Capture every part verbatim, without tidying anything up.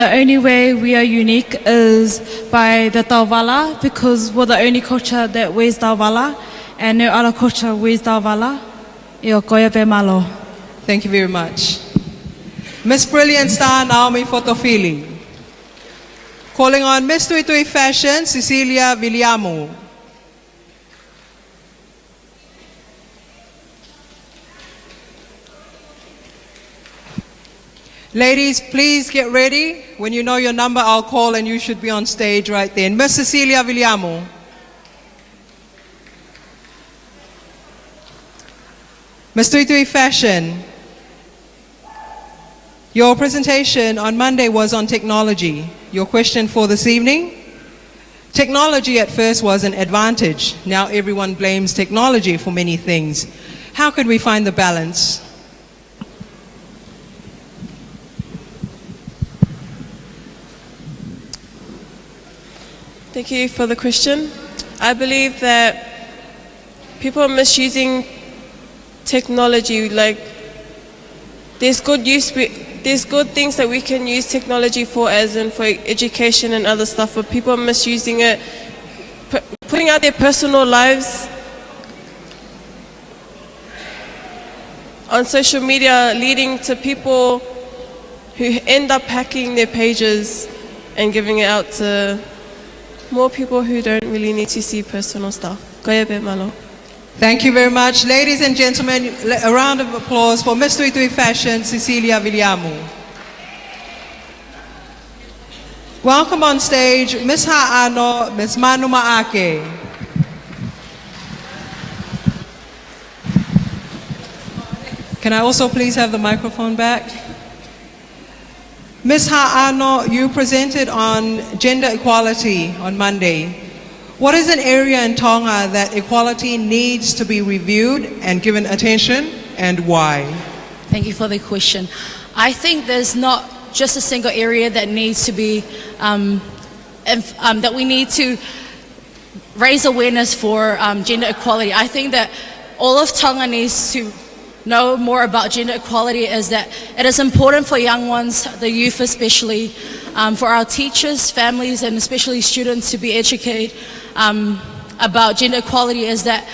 The only way we are unique is by the tauvala, because we're the only culture that wears tauvala, and no other culture wears tauvala. ʻIo, ko ia pē, mālō. Thank you very much. Miss Brilliant Star Naomi Fotofili. Calling on Miss Tuitui Fashion, Cecilia Viliamu. Ladies, please get ready. When you know your number, I'll call and you should be on stage right then. Miss Cecilia Viliamu. Miss Tuitui Fashion, your presentation on Monday was on technology. Your question for this evening? Technology at first was an advantage. Now everyone blames technology for many things. How could we find the balance? Thank you for the question. I believe that people are misusing technology. Like, there's good use, we, there's good things that we can use technology for, as in for education and other stuff, but people are misusing it, pu-, putting out their personal lives on social media, leading to people who end up hacking their pages and giving it out to more people who don't really need to see personal stuff. Ko ia pē, mālō. Thank you very much. Ladies and gentlemen, le-, a round of applause for Miss Tuitui Fashion, Cecilia Viliamu. Welcome on stage, Miss Haʻano, Miss Manu Maʻake. Can I also please have the microphone back? Miss Haʻano, you presented on gender equality on Monday. What is an area in Tonga that equality needs to be reviewed and given attention, and why? Thank you for the question. I think there's not just a single area that needs to be, um, inf-, um, that we need to raise awareness for, um, gender equality. I think that all of Tonga needs to know more about gender equality, is that it is important for young ones, the youth especially, um, for our teachers, families, and especially students to be educated, um, about gender equality, is that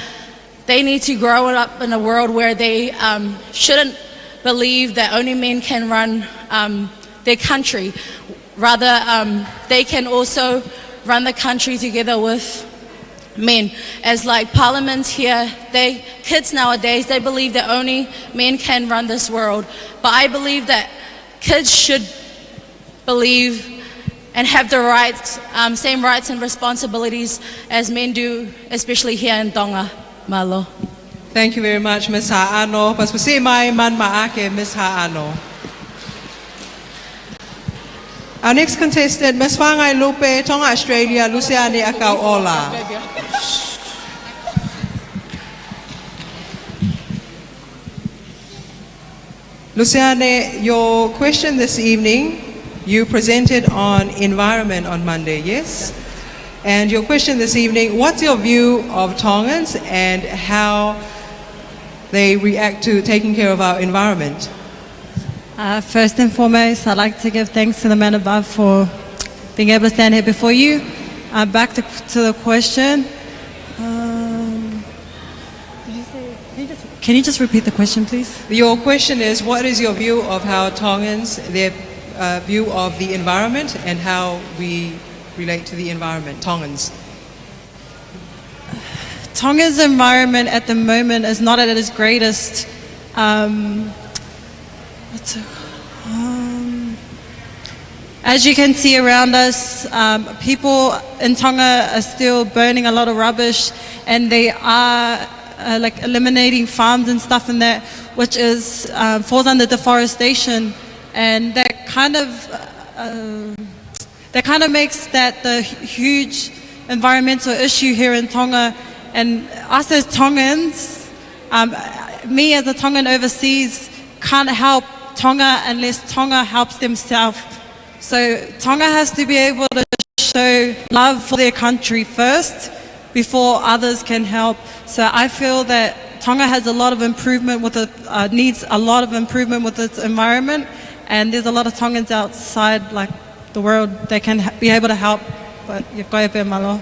they need to grow up in a world where they, um, shouldn't believe that only men can run, um, their country. Rather, um, they can also run the country together with men. As, like, parliament here, they, kids nowadays, they believe that only men can run this world. But I believe that kids should believe and have the rights, um, same rights and responsibilities as men do, especially here in Tonga. Mālō. Thank you very much, Miss Haʻano. Pasipasi mai Manu Maʻake, Miss Haʻano. Our next contestant, Miss Fangailupe, Tonga Australia, Luseane ʻAkauʻola. Luseane, your question this evening, you presented on environment on Monday, yes? And your question this evening, what's your view of Tongans and how they react to taking care of our environment? Uh, first and foremost, I'd like to give thanks to the man above for being able to stand here before you. Uh, back to, to the question. Um, did you say, can you just, can you just repeat the question, please? Your question is, what is your view of how Tongans, their, uh, view of the environment and how we relate to the environment, Tongans? Tonga's environment at the moment is not at its greatest. Um, what's it, um, as you can see around us, um, people in Tonga are still burning a lot of rubbish, and they are, uh, like, eliminating farms and stuff in that, which is, um, falls under deforestation, and that kind of, uh, that kind of makes that the hu-, huge environmental issue here in Tonga. And us as Tongans, um, me as a Tongan overseas, can't help Tonga unless Tonga helps themselves. So Tonga has to be able to show love for their country first before others can help. So I feel that Tonga has a lot of improvement with it, uh, needs a lot of improvement with its environment, and there's a lot of Tongans outside, like, the world that can h- be able to help. But ʻio, ko ia pē, mālō.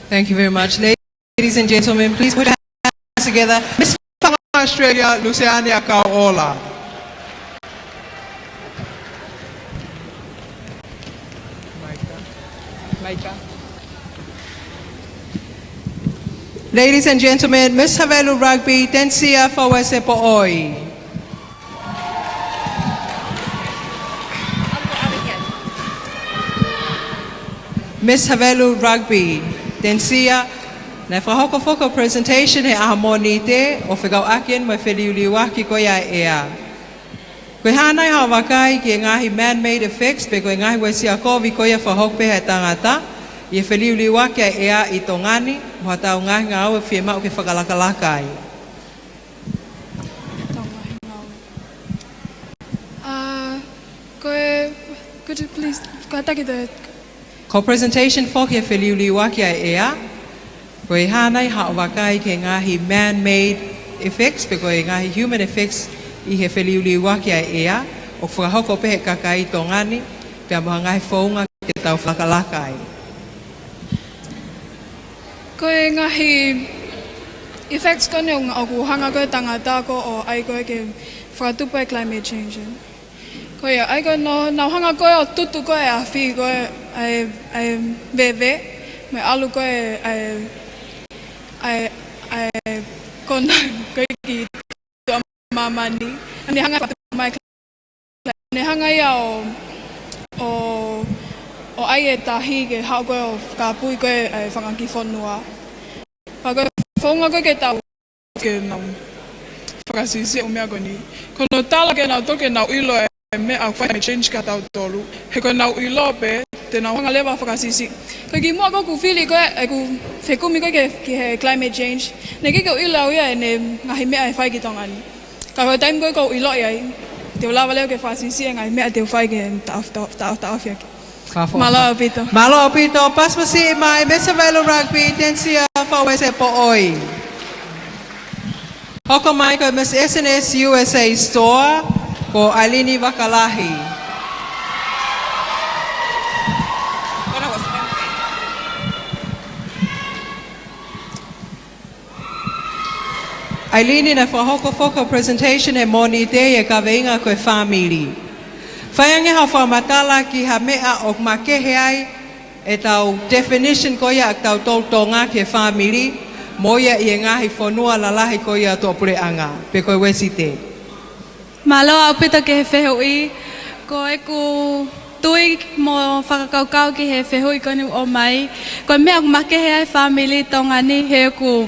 Thank you very much. Ladies and gentlemen, please put your hands together. Miss Australia, Luseane ʻAkauʻola. Ladies and gentlemen, Miss Havelu Rugby, Tensia Fauese Poʻoi. Miss Havelu Rugby, Tensia, naʻe fakahoko foki ʻa e presentation he ʻaho Mōnite, ʻo fekauʻaki eni mo e feliuliuaki ko ia ʻa e ʻea. Ko e hā nai haʻo vakai ki he ngaahi man-made effects pe ko e ngaahi uesia kovi ko ia ʻoku fakahoko pē ʻe he tangata ʻi he feliuliuaki ʻa e ʻea ʻi Tonga ni, mo haʻatau ngaahi ngāue ʻoku fiemaʻu ke fakalakalaka ai? ʻA, ko e, could you please, ko e taki te Ko e presentation foki he feliuliuaki ʻa e ʻea. Ko e hā nai haʻo vakai ki he ngaahi man-made effects, pe ko e ngaahi human effects ʻi he feliuliuaki ʻa e ʻea, ʻoku fakahoko pē ʻe he kakai ʻi Tonga ni, pea mo ha ngaahi founga ke tau fakalakalaka ai? Ko e ngaahi effects ko eni ʻoku, ʻoku hanga ko ē ʻe he tangata ko ē ʻo ʻai ko ē ke fakatupu ʻa e climate change. Ko ia, ʻai ko ē nau, nau hanga ko ē ʻo tutu ko ē ʻa e afi ko ē ʻa e, ʻa e veve, mo e ʻalu ko ē ʻa e, ʻa e, ʻa e konau ko ē ki tuʻa māmani. ʻA ia ne hanga ʻo fakatupu mai, ne hanga ia ʻo, ʻo, ʻo ʻai e tahi ke haʻu ko ē ʻo fakapui ko ē ʻa e fanga kiʻi fonua. Pea ko e founga ko ē ke tau ke nau fakasiʻisiʻi ʻa e meʻa ko eni. Ko hono tala ke nau toki nau ʻilo e meʻa ʻoku fai ʻe he climate change kia tautolu. He ko ʻenau ʻilo pē, te nau hanga leva ʻo fakasiʻisiʻi. Ko e kimuʻa ko ē ʻeku fili ko ē, ʻeku fekumi ko ē ki he, ki he climate change, naʻe ʻikai ke u ʻilo au ia ʻene ngaahi meʻa ʻe fai ki Tonga ni. Ka ko e taimi ko ē ʻoku ou ʻiloʻi ai, te u lava leva ke fakasiʻisiʻi e ngaahi meʻa te u fai ke taʻofi, taʻofi, taʻofi, taʻofi ʻaki. Mālō ʻaupito. Mālō ʻaupito. Pasipasi mai, Miss Havelu Rugby, Tensia Fauese Poʻoi. Hoko mai ko e Miss S and S U S A Store, ko ʻAilini Vakalahi. ʻAilini, naʻe fakahoko foki ʻa e presentation he Mōnite ʻi he kaveinga ko e fāmili. Fai ange haʻo fakamatala ki ha meʻa ʻoku makehe ai ʻetau definition ko ia ʻa kitautolu Tonga ki he fāmili, mo ia ʻi he ngaahi fonua lalahi ko ia ʻo e tuʻapuleʻanga, pe ko e Uēsite. Mālō ʻaupito ki he fehuʻi. Ko ʻeku tui mo fakakaukau ki he fehuʻi ko eni ʻoku ʻomai, ko e meʻa ʻoku makehe ai e fāmili Tonga ni he ʻoku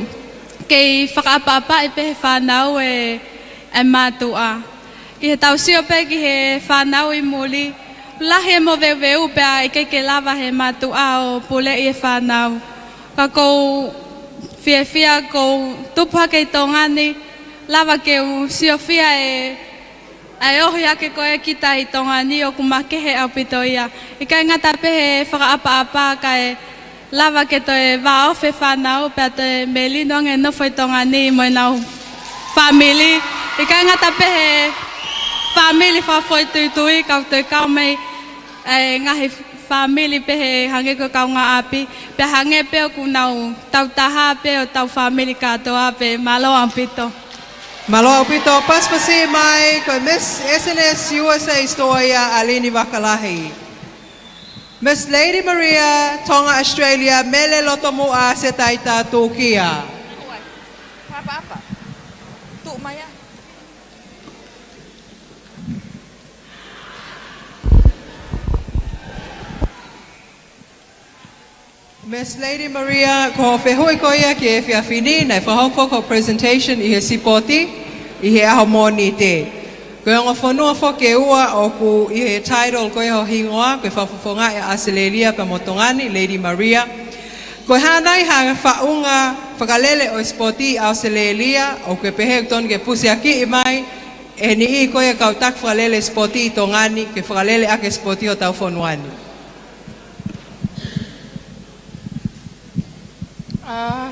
kei fakaʻapaʻapaʻi pē ʻe he fānau e, e mātuʻa. Ki heʻetau sio pē ki he fānau ʻi muli, lahi e moveuveu pea ʻikai ke lava ʻe he mātuʻa ʻo puleʻi e fānau. Ka ʻoku ou fiefia kuo u tupu hake ʻi Tonga ni, lava ke u siofia e, ʻa e ohi hake ko ē kita ʻi Tonga ni ʻoku makehe ʻaupito ia. ʻIkai ngata pē he fakaʻapaʻapa kae lava ke toe vāofi e fānau pea toe melino ange e nofo ʻi Tonga ni mo ʻenau fāmili. ʻIkai ngata pē he fāmili fakafoʻituitui ka ʻoku toe kau mai e ngaahi fāmili pehē hangē ko e kaungāʻapi, pea hangē pē ʻoku nau tautaha pē ʻo tau fāmili kātoa pē. Mālō ʻaupito. Mālō ʻaupito, pasipasi mai, ko e Miss S and S U S A Store ia, ʻAilini Vakalahi. Miss Lady Maria, Tonga Australia, Mele Lotomuʻa Setaita Tūkia. Papa, apa? Tuʻu mai ā. Miss Lady Maria, ko e fehuʻi ko ia ki he efiafi ni, naʻe fakahoko foki ʻa e presentation ʻi he sipoti, ʻi he ʻaho Mōnite. Ko e ongo fonua foki ʻe ua ʻoku ʻi he title ko ia ho hingoa, ko e fakafofongaʻi ʻa ʻAositelēlia pea mo Tonga ni, Lady Maria. Ko e hā nai ha faʻunga fakalele ʻo e sipoti ʻi ʻAositelēlia, ʻoku ke pehē ʻoku totonu ke pusiakiʻi mai ʻe he niʻihi ko ia kau taki fakalele sipoti ʻi Tonga ni, ke fakalele ʻaki e sipoti hotau fonua ni? ʻA,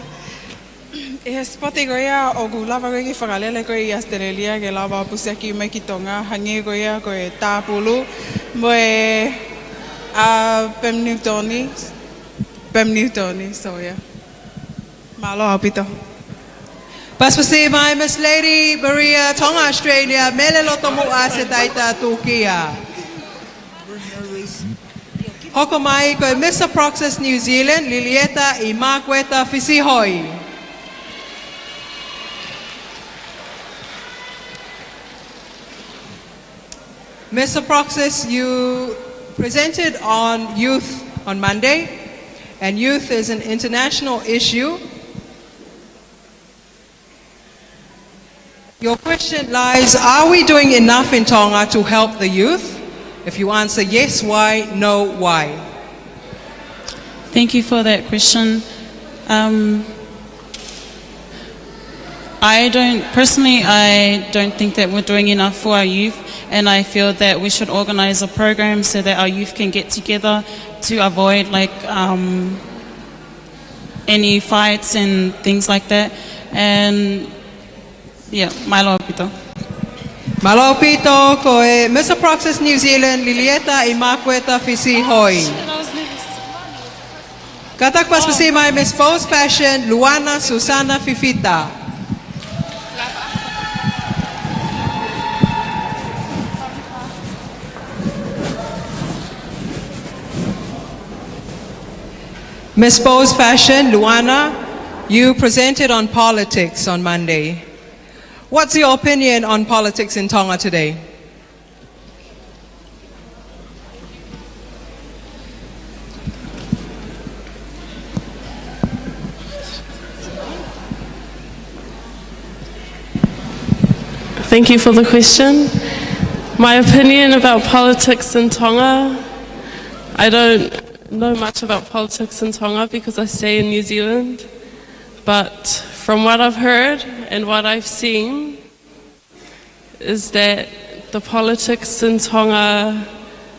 ʻi he sipoti ko ia ʻoku lava ko ē ke fakalele ko ē ʻi ʻAositelēlia ke lava ʻo pusiakiʻi mai ki Tonga, hangē ko ia ko e tāpulu, mo e ʻa Pem Niutoni. Pem Niutoni, so yeah. Mālō ʻaupito. Pasipasi mai Miss Lady Maria, Tonga Australia, Mele Lotomuʻa Setaita Tūkia. Hoko mai ko e Miss Apraxas New Zealand, Lilieta ʻImakueta Fisihoi. Miss Apraxas, you presented on youth on Monday, and youth is an international issue. Your question lies, are we doing enough in Tonga to help the youth? If you answer yes, why? No, why? Thank you for that question. Um, I don't, personally, I don't think that we're doing enough for our youth, and I feel that we should organize a program so that our youth can get together to avoid, like, um, any fights and things like that. And yeah, mālō ʻaupito. Mālō ʻaupito, ko e Miss Apraxas New Zealand, Lilieta ʻImakueta Fisihoi. Kātaki pasipasi mai Miss Pose Fashion, Luana Susana Fifita. Miss Pose Fashion, Luana, you presented on politics on Monday. What's your opinion on politics in Tonga today? Thank you for the question. My opinion about politics in Tonga, I don't know much about politics in Tonga because I stay in New Zealand. But from what I've heard and what I've seen, is that the politics in Tonga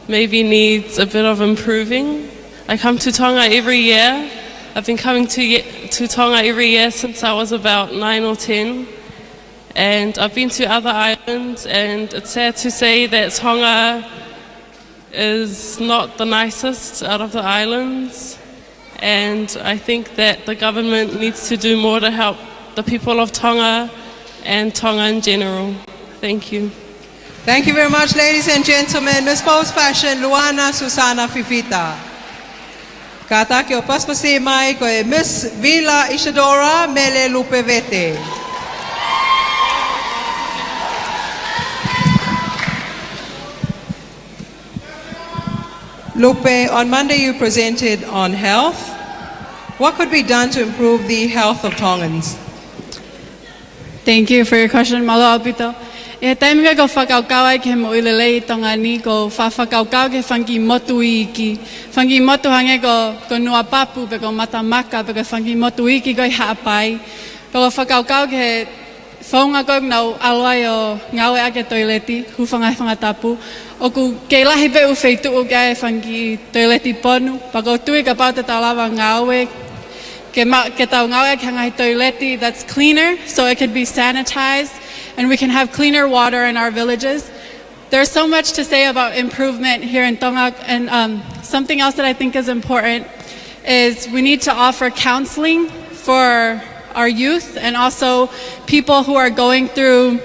maybe needs a bit of improving. I come to Tonga every year. I've been coming to, ye- to Tonga every year since I was about nine or ten. And I've been to other islands, and it's sad to say that Tonga is not the nicest out of the islands, and I think that the government needs to do more to help the people of Tonga and Tonga in general. Thank you. Thank you very much, ladies and gentlemen. Miss Pose Fashion, Luana Susana Fifita. Kātaki ʻo pasipasi mai ko e Miss Vila Isadora Mele Lupevete. Lupe, on Monday you presented on health. What could be done to improve the health of Tongans? Thank you for your question, mālō ʻaupito. ʻI he taimi ko ē ʻoku ou fakakaukau ai ki he moʻui lelei ʻi Tonga ni, ʻoku ou fa- fakakaukau ki he fanga kiʻi motu iiki. Fanga kiʻi motu hangē ko, ko Nuapapu, pe ko Matamaka, pe ko e fanga kiʻi motu iiki ko ē ʻi Haʻapai. Pea ʻoku ou fakakaukau ki he founga ko ē ʻoku nau ʻalu ai ʻo ngāueʻaki e toileti, hūfanga he fanga tapu. ʻOku kei lahi pē ʻū feituʻu ʻoku ʻi ai e fanga kiʻi toileti ponu. Pea ʻoku ou tui kapau te tau lava ngāue, ke ma- ke tau ngāueʻaki ha ngaahi toileti that's cleaner, so it could be sanitized, and we can have cleaner water in our villages. There's so much to say about improvement here in Tonga, and, um, something else that I think is important is we need to offer counseling for our youth and also people who are going through,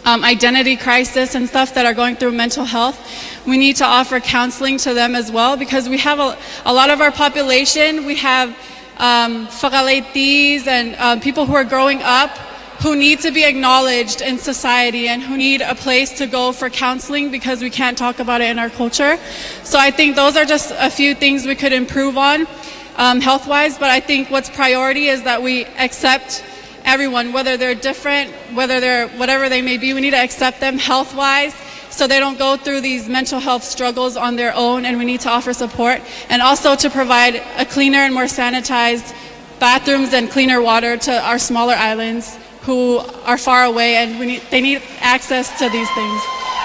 um, identity crisis and stuff, that are going through mental health. We need to offer counseling to them as well, because we have a, a lot of our population, we have, um, fakaleitiʻi and, um, people who are growing up who need to be acknowledged in society and who need a place to go for counseling because we can't talk about it in our culture. So I think those are just a few things we could improve on, um, health-wise, but I think what's priority is that we accept everyone, whether they're different, whether they're whatever they may be, we need to accept them health-wise so they don't go through these mental health struggles on their own, and we need to offer support and also to provide a cleaner and more sanitized bathrooms and cleaner water to our smaller islands who are far away, and we need, they need access to these things.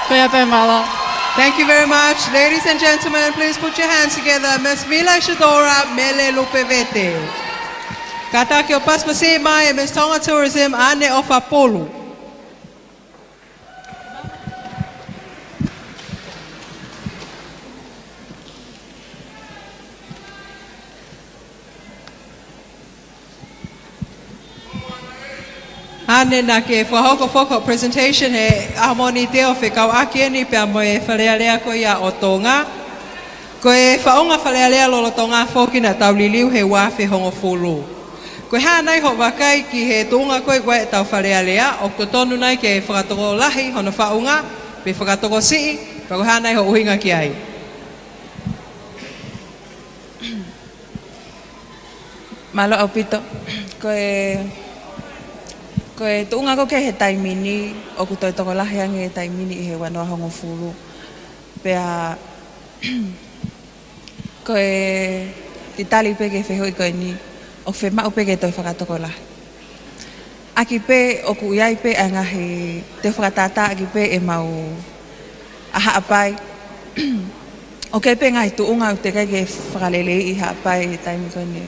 Ko ia pē, mālō. Thank you very much. Ladies and gentlemen, please put your hands together. Miss Vila Isadora Mele Lupevete. Kātaki ʻo pasipasi mai e Miss Tonga Tourism, ʻAne ʻOfapolu. Ane naʻa ke fakahoko foki hoʻo presentation he ʻaho Mōnite ʻo fekauʻaki eni pea mo e Fale Alea ko ia ʻo Tonga. Ko e faʻunga Fale Alea lolotonga foki naʻa tau liliu he ua afe hongofulu. Ko e hā nai hoʻo vakai ki he tuʻunga ko ē ʻoku ʻi ai ʻetau Fale Alea, ʻoku totonu nai ke fakatokolahi hono faʻunga, pe fakatokosiʻi, pea ko e hā nai hoʻo ʻuhinga ki ai? Mālō ʻaupito. Ko e, ko e tuʻunga ko ē he taimi ni, ʻoku toe tokolahi ange e taimi ni ʻi he ua noa hongofulu. Pea, ko e talitali pē ki he fehuʻi ko eni, ʻoku fiemaʻu pē ke toe fakatokolahi. ʻAki pē ʻoku ʻi ai pē ʻa e ngaahi teu fakatātā ʻaki pē ʻemau ʻa Haʻapai. ʻOku ʻi ai pē ngaahi tuʻunga ʻoku teʻeki ai ke fakaleleiʻi Haʻapai he taimi ko eni.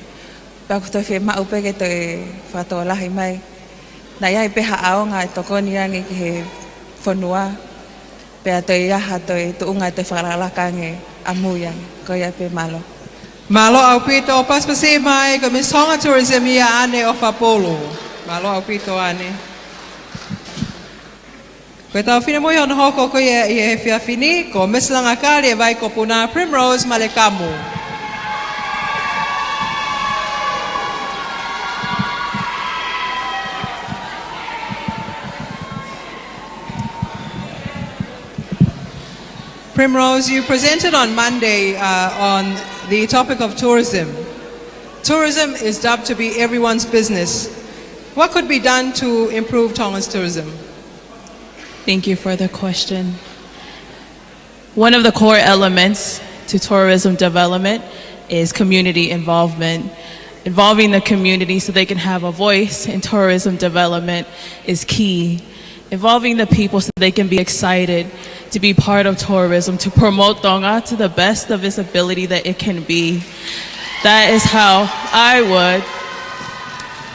Pea ʻoku toe fiemaʻu pē ke toe fakatokolahi mai. Naʻe ʻi ai pē ha ʻaonga ʻe tokoni ange ki he fonua. Pea toe ʻi ai ha toe tuʻunga ʻe toe fakalakalaka ange ʻamui ange. Ko ia pē, mālō. Mālō ʻaupito. Pasipasi mai, ko Miss Tonga Tourism ia, Ane ʻOfapulu. Mālō ʻaupito, Ane. Ko ʻetau finemui hono hoko ko ia ʻi he efiafi ni, ko Miss Langakali ʻa e Vai Kopuna, Primrose Malekamu. Primrose, you presented on Monday, uh, on the topic of tourism. Tourism is dubbed to be everyone's business. What could be done to improve Tonga's tourism? Thank you for the question. One of the core elements to tourism development is community involvement. Involving the community so they can have a voice in tourism development is key. Involving the people so they can be excited to be part of tourism, to promote Tonga to the best of its ability that it can be. That is how I would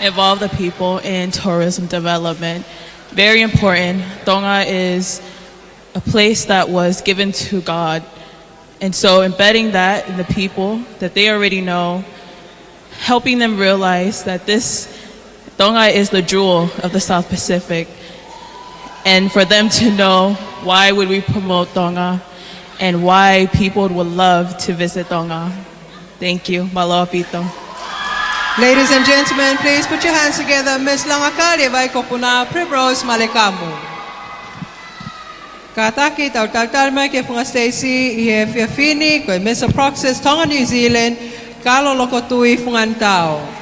involve the people in tourism development. Very important. Tonga is a place that was given to God. And so embedding that in the people that they already know, helping them realize that this Tonga is the jewel of the South Pacific, and for them to know why would we promote Tonga and why people would love to visit Tonga. Thank you. Mālō ʻaupito. Ladies and gentlemen, please put your hands together. Miss Langakali ʻa e Vai Kopuna, Primrose Malekamu. Kātaki, tau talitali mai ki he funga siteisi ʻi he efiafi ni, ko e Miss Approxus Tonga New Zealand, Kalo Lokotui Funganitao.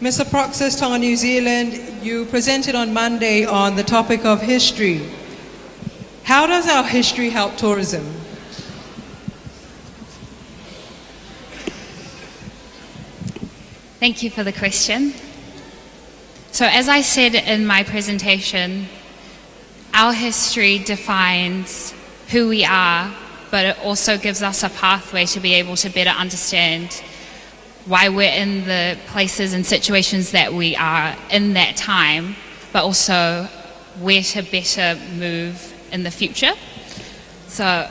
Miss Approxus Tonga New Zealand, you presented on Monday on the topic of history. How does our history help tourism? Thank you for the question. So, as I said in my presentation, our history defines who we are, but it also gives us a pathway to be able to better understand why we're in the places and situations that we are in that time, but also where to better move in the future. So,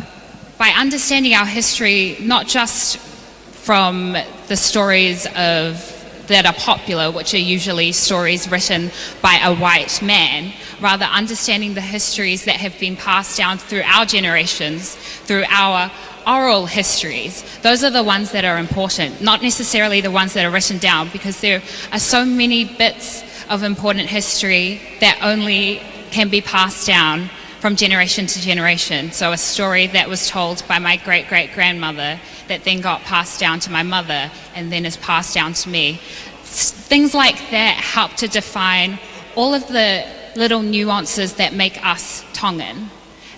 by understanding our history, not just from the stories of, that are popular, which are usually stories written by a white man, rather understanding the histories that have been passed down through our generations, through our oral histories. Those are the ones that are important, not necessarily the ones that are written down, because there are so many bits of important history that only can be passed down from generation to generation. So a story that was told by my great-great-grandmother that then got passed down to my mother and then is passed down to me. S-, things like that help to define all of the little nuances that make us Tongan.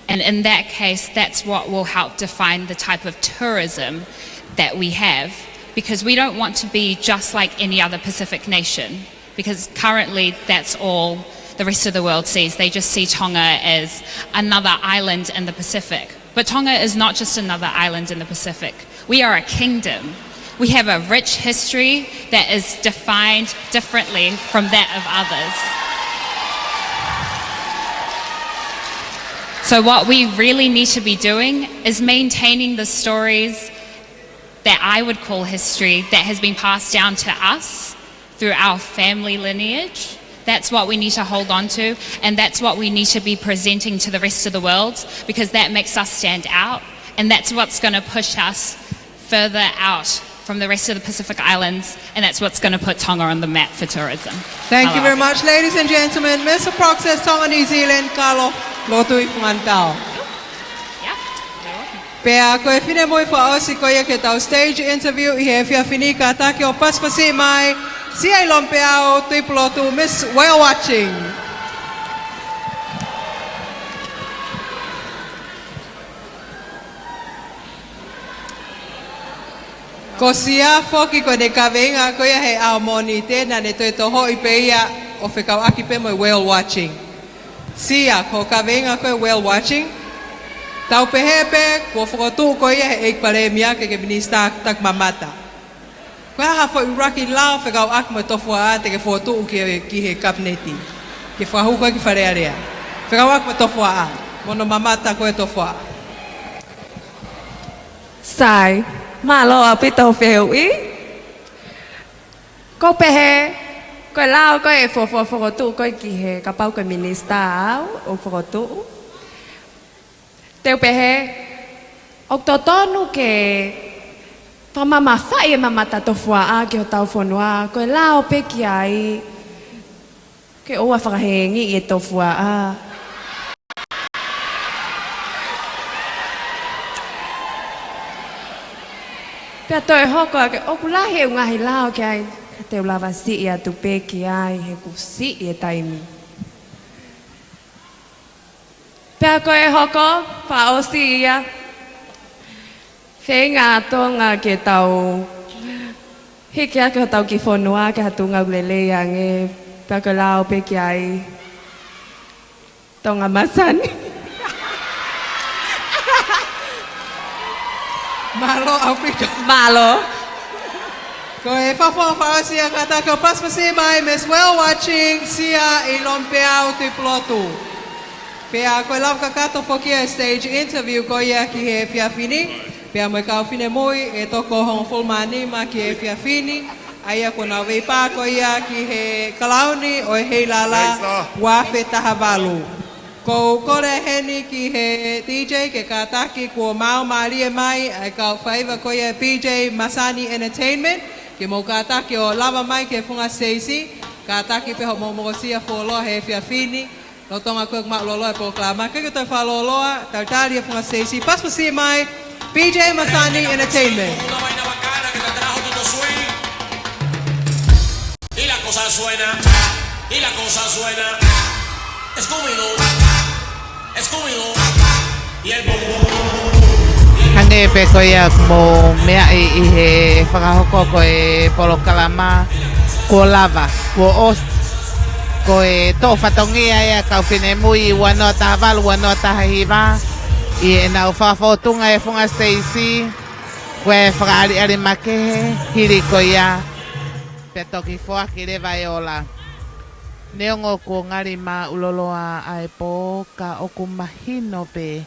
And in that case, that's what will help define the type of tourism that we have, because we don't want to be just like any other Pacific nation, because currently that's all the rest of the world sees. They just see Tonga as another island in the Pacific. But Tonga is not just another island in the Pacific. We are a kingdom. We have a rich history that is defined differently from that of others. So what we really need to be doing is maintaining the stories that I would call history that has been passed down to us through our family lineage. That's what we need to hold on to, and that's what we need to be presenting to the rest of the world, because that makes us stand out, and that's what's gonna push us further out from the rest of the Pacific Islands, and that's what's gonna put Tonga on the map for tourism. Thank you very much, ladies and gentlemen. Mister Proxy, Tonga New Zealand, Kalo Lotuifunganatao. Pea ko e finemui fakaʻosi ko ia ki heʻetau stage interview ʻi he efiafi ni, kātaki ʻo pasipasi mai, Sia ʻi Lomipeau, Tuipulotu, Miss Whale Watching. Ko Sia foki ko ʻene kaveinga ko ia he ʻaho Mōnite, naʻa ne toe tohoʻi pē ia ʻo fekauʻaki pē mo e whale watching. Sia, ko e kaveinga ko e whale watching. Tau pehē pē, kuo fokotuʻu ko ia he ʻEiki Palēmia ke ke minisitā taki mamata. Ko e hā ha foʻi ʻuluaki lao fekauʻaki mo e tofuaʻa te ke fokotuʻu ki he, ki he kapineti, ke fakahū ko ē ki Fale Alea? Fekauʻaki mo e tofuaʻa, mo hono mamata ko ē tofuaʻa. Sai, mālō ʻaupito fehuʻi. Ko u pehē, ko e lao ko ē ʻe fuofua fokotuʻu ko ē ki he, kapau ko e minisitā au ʻoku fokotuʻu, te u pehē, ʻoku totonu ke fakamamafaʻi e mamata tofuaʻa ki hotau fonua, ko e lao pē ki ai, ke ʻoua fakahengiʻi e tofuaʻa. Pea toe hoko ake, ʻoku lahi e ngaahi lao ki ai, ka te u lava siʻi atu pē ki ai, he kuo siʻi e taimi. Pea ko e hoko, fakaʻosi ia. Feinga ʻa Tonga ke tau hiki hake hotau kiʻi fonua ki ha tuʻunga ʻoku lelei ange, pea ko e lao pē ki ai. Tonga Masani. Mālō ʻaupito. Mālō. Ko e fakafofonga fakaʻosi ia, kātaki ʻo pasipasi mai Miss Whale Watching, Sia ʻi Lomipeau, Tuipulotu. Pea ko e lava kakato foki e stage interview ko ia ki he efiafi ni, pea mo e kau finemui ʻe toko hongofulu mā nima ki he efiafi ni, ʻa ia kuo nau veipā ko ia ki he kalauni ʻo e Heilala ua afe taha valu. Ko u kole heni ki he D J ke kātaki kuo maau mālie mai ʻa e kau faiva ko ia B J Masani Entertainment, ke mou kātaki ʻo lava mai ki he funga siteisi, kātaki pē hoʻomou mokosia fuoloa he efiafi ni, lolotonga ko ē ʻoku māʻulōloa e polokalama. Ke ke toe fakalōloa, talitali e funga siteisi, pasipasi mai, B J Masani Entertainment. Y la cosa suena, y la cosa suena. Scooby-Doo, Scooby-Doo, y el bom, bom, bom, bom, bom. Hangē pē ko ia ʻoku mou meaʻi ʻi he fakahoko ko e polokalama, kuo lava, kuo ʻosi. Ko e toʻo fatongia ia ʻa e kau finemui ua noa taha valu, ua noa taha hiva, ʻi heʻenau fakafōtunga e funga siteisi, ko e fakaʻaliʻali makehe, hili ko ia, pea toki foaki leva e ola. Neongo kuo ngali māʻulōloa ʻa e pō, ka ʻoku mahino pē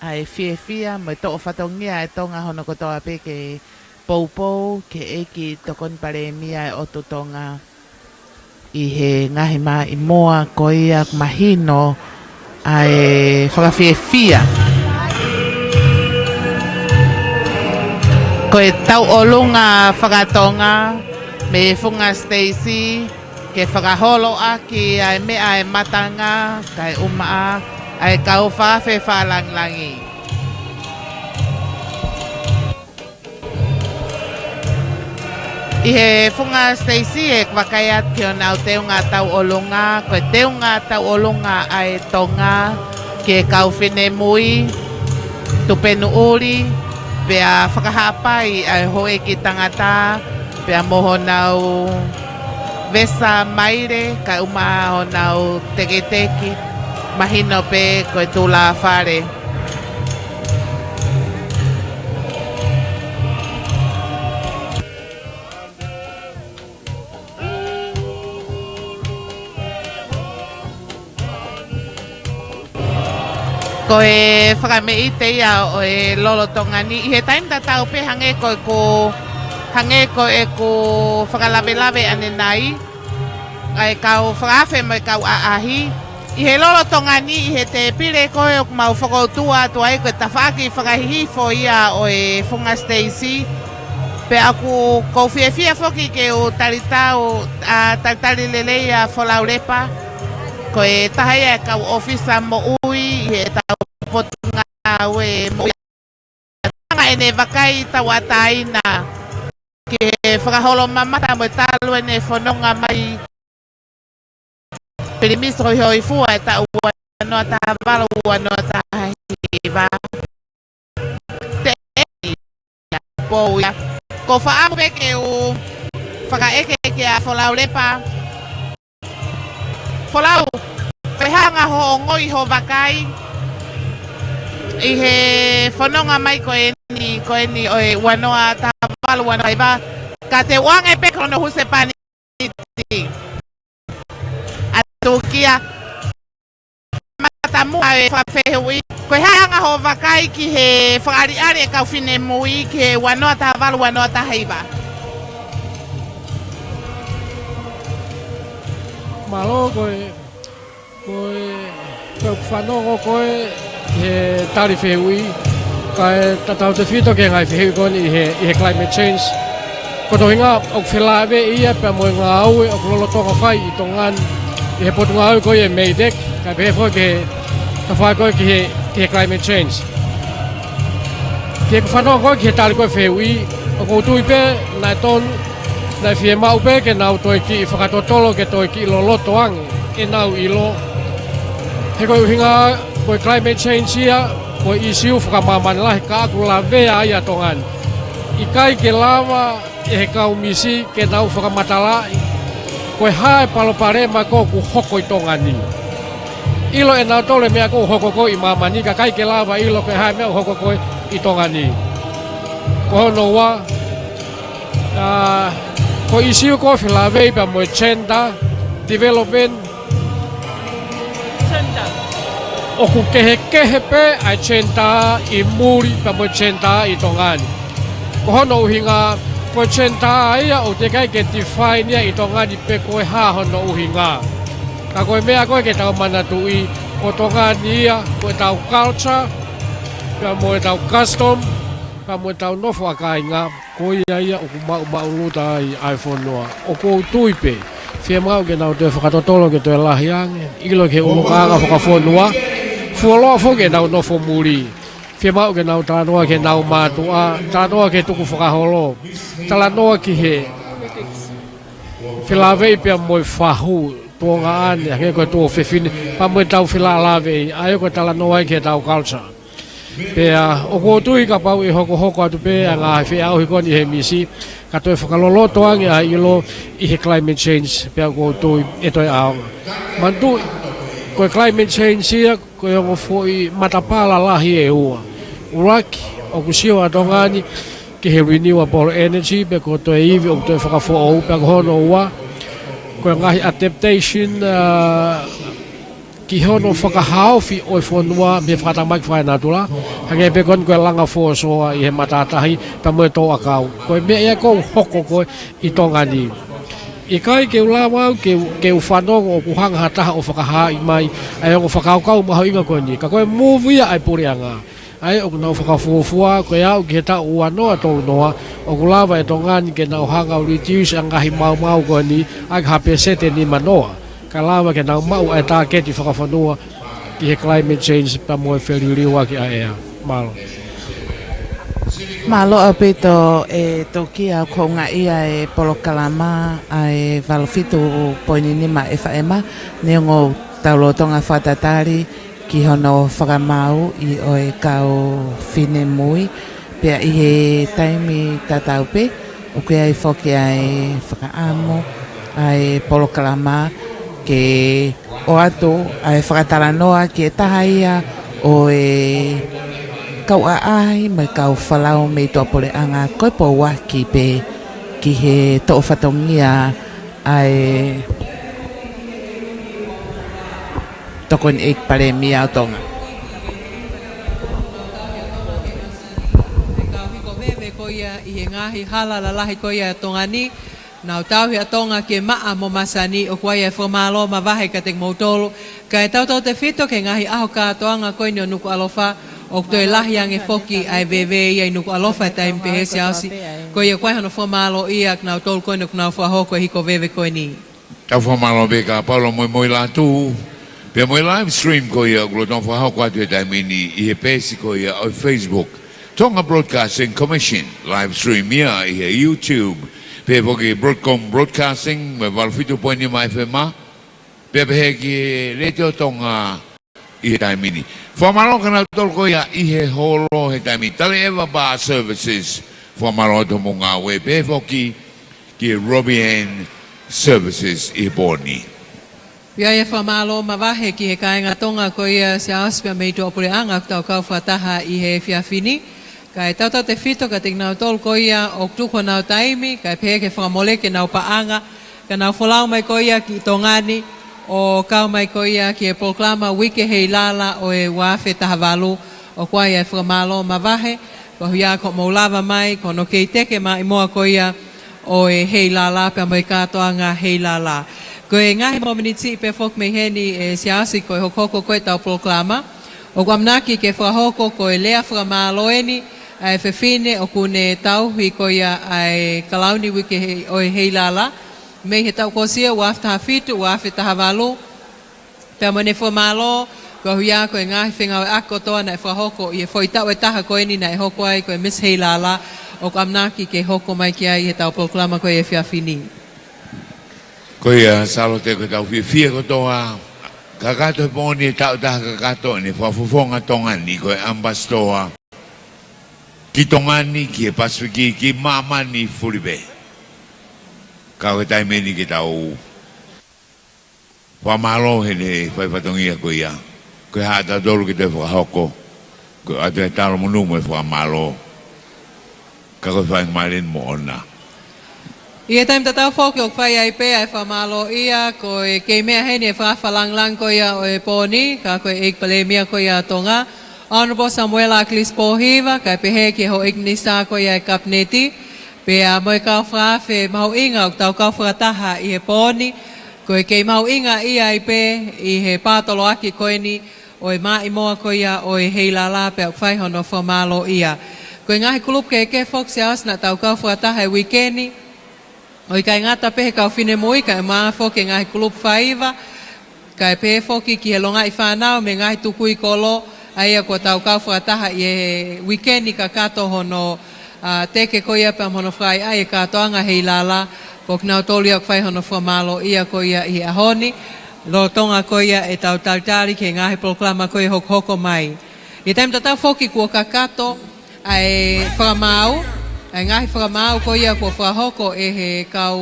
ʻa e fiefia mo e toʻo fatongia ʻa e Tonga hono kotoa pē ke poupou ki he ʻEiki Tokoni Palēmia ʻo e ʻOtu Tonga ʻi he ngaahi māʻimoa ko ia, mahino ʻa e fakafiefia. Ko e tauʻolunga faka-Tonga mei he funga siteisi ke fakaholoʻaki ʻa e meʻa ʻa e matanga kae ʻumaʻā ʻa e kau fakaafe fakalangilangi. ʻI he funga siteisi ʻe vakai atu ki honau teunga tauʻolunga, ko e teunga tauʻolunga ʻa e Tonga ki he kau finemui, tupenuʻuli, pea fakahapai ʻa e houʻeiki tangata, pea mo honau vesa maile, kae ʻumaʻā honau teketeki, mahino pē ko e tulāfale. Ko e fakameʻite ia ʻo e lolotonga ni, ʻi he taimi tatau pē hangē ko ʻeku, hangē ko ʻeku fakalavelave ʻanenai, ʻa e kau fakaafe mo e kau ʻaʻahi. ʻI he lolotonga ni, ʻi he tēpile ko ē ʻoku mau fokoutua atu ai, ko e tafaʻaki fakahihifo ia ʻo e funga siteisi. Pea ʻoku ou fiefia foki ke u talitau, ʻa, talitali lelei ʻa Folau Lepa. Ko e taha ia e kau ʻōfisa moʻui ʻi heʻetau potungāue moʻui. Anga ʻene vakai tauʻatāina ki he fakaholomamata mo e talu ʻene fononga mai Pilimisi Hoihoifua ʻi he taʻu ua noa taha valu, ua noa taha hiva. Teʻeki pou ia. Ko e fakaʻamu pē ke u fakaʻeke kia Folau Lepa. Folau, ko e hā hoʻo ongoʻi, hoʻo vakai ʻi he fononga mai ko eni, ko eni ʻo e ua noa taha valu, ua noa taha hiva, ka te u ʻoange pē ko hono husepāniti. ʻA Tūkia, matamuʻa e fakafehuʻi, ko e hā hoʻo vakai ki he fakaʻaliʻali e kau finemui ki he ua noa taha valu, ua noa taha hiva? Mālō, ko e, ko e, ko e fanongo ko ē he tali fehuʻi, kae tautautefito ki he ngaahi fehuʻi ko eni ʻi he, ʻi he climate change. Ko e tohinga ʻoku felāveʻi ia pea mo e ngāue ʻoku lolotonga fai ʻi Tonga ni ʻi he potungāue ko ia e MEIDECC, kae pehē foki ki he tafaʻaki ko ē ki he, ki he climate change. Ki heʻeku fanongo ko ē ki he tali ko ē fehuʻi, ʻoku ou tui pē naʻe tonu, naʻe fiemaʻu pē ke nau toe kiʻi fakatotolo, ke toe kiʻi loloto ange ʻenau ʻilo. He ko e ʻuhinga ko e climate change ia, ko e ʻīsiu fakamāmani lahi ka ʻoku lavea ai ʻa Tonga ni. ʻIkai ke lava ʻe he kau misi ke nau fakamatalaʻi ko e hā e palopalema ko ē ʻoku hoko ʻi Tonga ni. ʻIlo ʻe nautolu e meʻa ko ē ʻoku hoko ko ē ʻi māmani, ka ʻikai ke lava ʻilo ko e hā e meʻa ʻoku hoko ko ē ʻi Tonga ni. Ko hono ua, ʻa, ko e ʻīsiu ko ē felāveʻi pea mo e gender development, ʻoku kehekehe pē ʻa e gender ʻi muli pea mo e gender ʻi Tonga ni. Ko hono ʻuhinga, ko e gender ia ʻoku teʻeki ai ke define ia ʻi Tonga ni pe ko e hā hono ʻuhinga. Ka ko e meʻa ko ē ke tau manatuʻi, ko Tonga ni ia, ko ʻetau culture, pea mo ʻetau custom, pea mo ʻetau nofo ʻa kāinga, ko ia ia ʻoku maʻumaʻuluta ai ʻa e fonua. ʻOku ou tui pē, fiemaʻu ke nau toe fakatotolo ke toe lahi ange, ʻilo ki he ʻulungaanga fakafonua, fuoloa foki ʻenau nofo muli. Fiemaʻu ke nau talanoa ki heʻenau mātuʻa, talanoa ki he tukufakaholo, talanoa ki he felāveʻi pea mo e fahu, tuongaʻane, hangē ko e tuofefine, pea mo ʻetau felāveʻi, ʻa ia ko e talanoa ia ki heʻetau culture. Pea ʻoku ou tui kapau ʻe hokohoko atu pē ʻa e ngaahi feʻauhi ko eni ʻi he misi, ka toe fakaloloto ange ʻa e ʻilo ʻi he climate change, pea ʻoku ou tui ʻe toe ʻaonga. Manatuʻi, ko e climate change ia, ko e ongo foʻi matapā lalahi ʻe ua. ʻUluaki, ʻoku sio ʻa Tonga ni ki he renewable energy, pe ko e toe ivi ʻoku toe fakafoʻou, pea ko hono ua, ko e ngaahi adaptation, ʻa, ki hono fakahaofi ʻo e fonua mei he fakatamaki fakaenatula, hangē pē ko eni ko e langa fōsoa ʻi he matātahi pea mo e tōʻakau. Ko e meʻa ia ʻoku hoko ko ē ʻi Tonga ni. ʻIkai ke u lava au ke, ke u fanongo ʻoku hanga ha taha ʻo fakahaaʻi mai ʻa e ongo fakakaukau mahuʻinga ko eni. Ka ko e move ia ʻa e puleʻanga. ʻA ia ʻoku nau fakafuofua, ko e aʻu ki he taʻu ua noa tolu noa, ʻoku lava ʻe Tonga ni ke nau hanga ʻo reduce ʻa e ngaahi maumau ko eni, ʻaki ha pēseti ʻe nima noa. Kae lava ke nau maʻu ʻa e tāketi fakafonua ki he climate change pea mo e feliliuaki ʻa e ʻea. Mālō. Mālō ʻaupito ʻe Tūkia, ʻoku houngaʻia e polokalama ʻa e valu fitu poini nima FM, neongo ʻetau lolotonga fakatatali ki hono fakamaauʻi ʻo e kau finemui, pea ʻi he taimi tatau pē, ʻoku ʻi ai foki ʻa e fakaʻamu ʻa e polokalama ke ʻoatu ʻa e fakatalanoa ki he taha ia ʻo e kau ʻaʻahi mo e kau folau mei tuʻapuleʻanga ko e pouaki pē ki he toʻo fatongia ʻa e Tokoni ʻEiki Palēmia ʻo Tonga. ʻi he ngaahi hala lalahi ko ia ʻa Tonga ni, nau tauhi ʻa Tonga ke maʻa mo masani, ʻoku ʻi ai e fakamālō mavahe kiate kimoutolu, kae tautautefito ki he ngaahi ʻaho kātoanga ko eni ʻo Nukuʻalofa, ʻoku toe lahi ange foki ʻa e veve ia ʻi Nukuʻalofa he taimi pehē Siaosi, ko ia ʻoku ʻi ai hono fakamālō ia kinautolu ko eni ʻoku nau fakahoko e hiko veve ko eni. Tau fakamālō pē kia Paula mo e Moilatu. Pea mo e live stream ko ia ʻoku lolotonga fakahoko atu he taimi ni ʻi he peesi ko ia ʻo e Facebook. Tonga Broadcasting Commission, live stream ia ʻi he YouTube. Pea foki Broadcom Broadcasting, mo e valu fitu poini nima F M. Pea pehē ki he Letiō Tonga ʻi he taimi ni. Fakamālō kia nautolu ko ia ʻi he holo he taimi ni. Tale Eva Bar Services, fakamālō atu mo e ngāue, pehē foki ki he Robbie Ann Services ʻi he pō ni. ʻI ai e fakamālō mavahe ki he kāinga Tonga ko ia Siaosi pea mei tuʻapuleʻanga ʻoku tau kau fakataha ʻi he efiafi ni. Kae tautautefito kiate kinautolu ko ia ʻoku tuku honau taimi, kae pehē ki he fakamole ki heʻenau paʻanga, ka nau folau mai ko ia ki Tonga ni, ʻo kau mai ko ia ki he polokalama Uike Heilala ʻo e ua afe taha valu, ʻoku ʻi ai e fakamālō mavahe, koeʻuhi ko hoʻomou lava mai, ko hono kei teke maʻimoa ko ia ʻo e heilala pea mo e kātoanga heilala. Ko e ngaahi mōmeniti pē foki mei heni ʻe Siaosi ko e hokohoko ko ē ʻetau polokalama, ʻoku ʻamanaki ke fakahoko ko e lea fakamālō eni ʻa e fefine ʻoku ne tauhi ko ia ʻa e kalauni Uike hei, ʻo e Heilala, mei he taʻu kuo ʻosi ia, ua afe taha fitu, ua afe taha valu, pea mo ʻene fakamālō, koeʻuhi ko e ngaahi fengāueʻaki kotoa naʻe fakahoko ʻi he foʻi taʻu ʻe taha ko eni naʻe hoko ai ko e Miss Heilala, ʻoku ʻamanaki ke hoko mai ki ai ʻi heʻetau polokalama ko ia he efiafi ni. Ko ia Sālote, ko ʻetau fiefia kotoa, kakato he pō ni e taʻu ʻe taha kakato ʻene fakafofonga Tonga ni ko e ʻAmipasitoa ki Tonga ni, ki he Pasifiki, ki māmani fuli pē. Ka ko e taimi eni ke tau fakamālō heʻene fai fatongia ko ia. Ko e haʻa tautolu ke toe fakahoko, ko e ʻoatu e talomonū mo e fakamālō. Ka ko e fai mālie moʻona. ʻI he taimi tatau foki ʻoku fai ai pē ʻa e fakamālō ia, ko e kei meʻa heni e fakaafe lāngilangi ko ia ʻo e pō ni, ka ko e ʻEiki Palēmia ko ia ʻa Tonga, Honourable Samuela ʻAkilisi Pōhiva, kae pehē ki he Houʻeiki Minisitā ko ia e Kapineti, pea mo e kau fakaafe mahuʻinga ʻoku tau kau fakataha ʻi he pō ni, ko e kei mahuʻingaʻia ai pē ʻi he pātoloaki ko eni ʻo e maʻimoa ko ia ʻo e Heilala pea ʻoku fai hono fakamālō ia. Ko e ngaahi kulupu kehekehe foki Siaosi naʻa tau kau fakataha he uike ni, ʻo ʻikai ngata pē he kau finemui kae ʻumaʻā foki e ngaahi kulupu faiva, kae pehē foki ki he longaʻi fānau mei he ngaahi tukui kolo, ʻa ia kuo tau kau fakataha ʻi he uike ni kakato hono, ʻa, teke ko ia pea mo hono fakaʻaiʻai e kātoanga Heilala, ko kinautolu ia ʻoku fai hono fakamālō ia ko ia ʻi he ʻaho ni, lolotonga ko ia ʻetau talitali ki he ngaahi polokalama ko ia hokohoko mai. ʻI he taimi tatau foki kuo kakato ʻa e fakamaau, ʻa e ngaahi fakamaau ko ia kuo fakahoko ʻe he kau,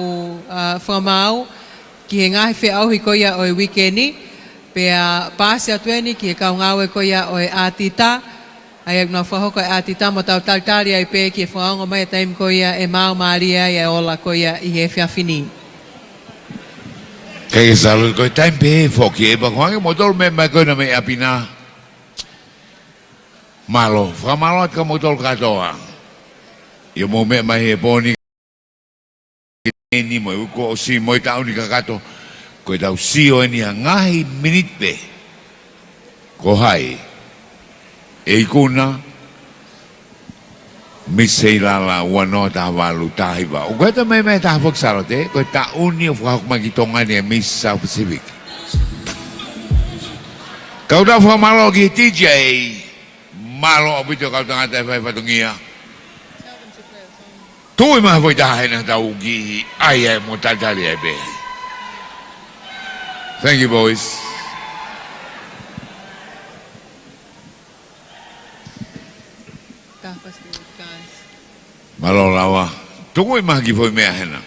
ʻa, fakamaau ki he ngaahi feʻauhi ko ia ʻo e uike ni, pea paasi atu eni ki he kau ngāue ko ia ʻo e ʻātita, ʻa ia ʻoku nau fakahoko e ʻātita mo tau talitali ai pē ki he fakaongo mai e taimi ko ia ʻe maau mālie ai e ola ko ia ʻi he efiafi ni. Kae Sālote, ko e taimi pē foki ʻe pā ko ange mo tolu meʻa mai ko ena mei ʻapi na. Mālō, fakamālō atu kia moutolu kātoa. ʻI hoʻomou meʻa mai he pō ni eni mo e uike kuo ʻosi mo e taʻu ni kakato, ko ʻetau sio eni ha ngaahi miniti pē. Ko hai ʻe ikuna Miss Heilala ua noa taha valu taha hiva. ʻOku ʻi ai ha meʻa mai taha foki Sālote, ko e taʻu ni ʻoku fakahoko mai ki Tonga ni e Miss South Pacific. Kau tau fakamālō ki he D J, mālō ʻaupito kau tangata e fai fatongia. Tuʻu mai ha foʻi taha hena tau kiʻi ʻai ai mo talitali ai pē. Thank you, boys. Mālō lava. Tuku mai ha kiʻi foʻi meʻa hena.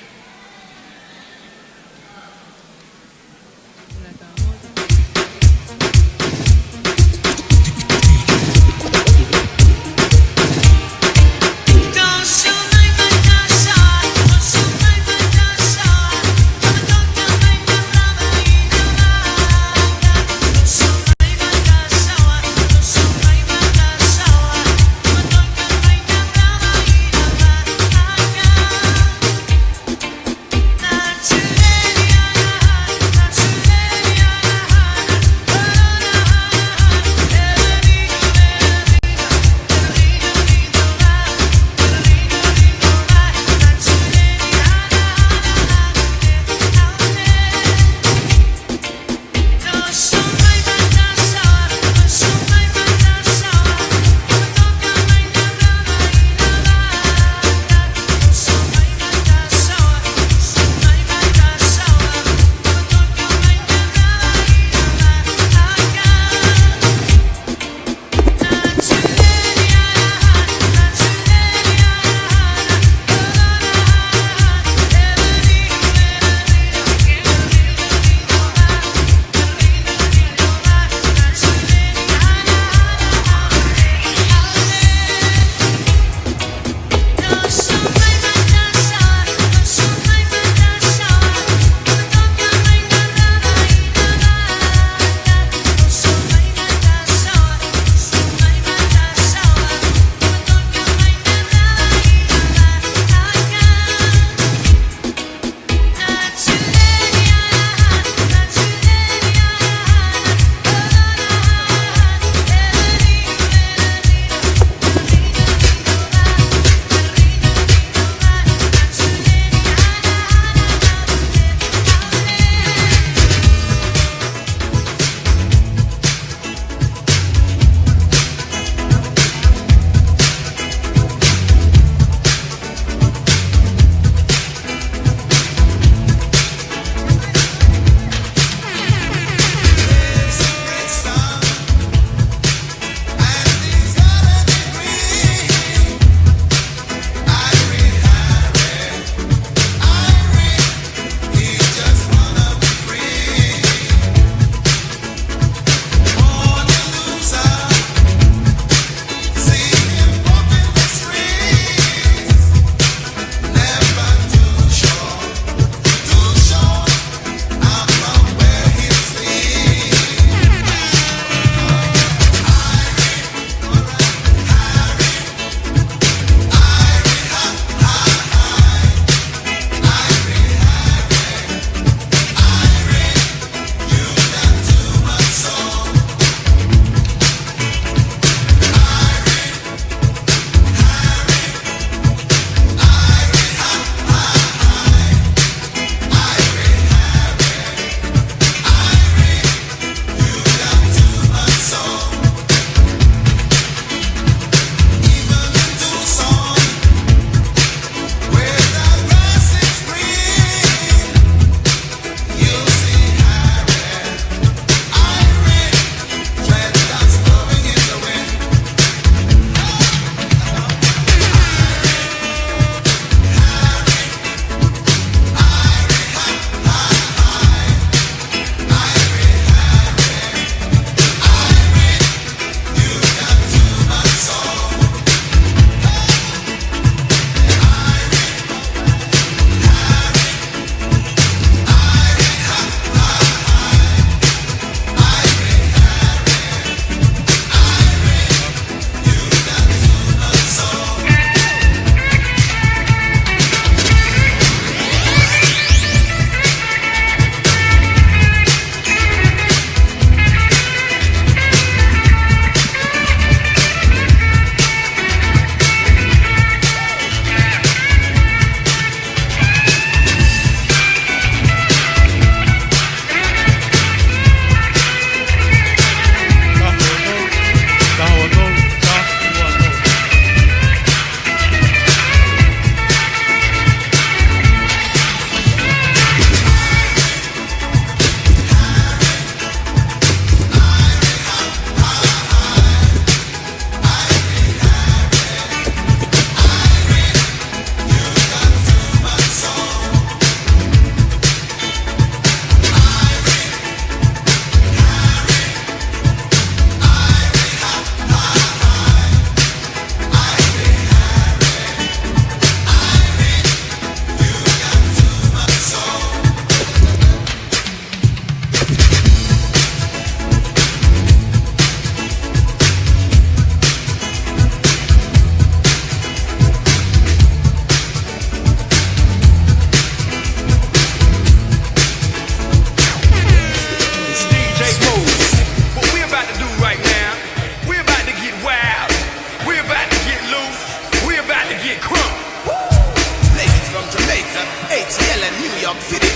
New York City,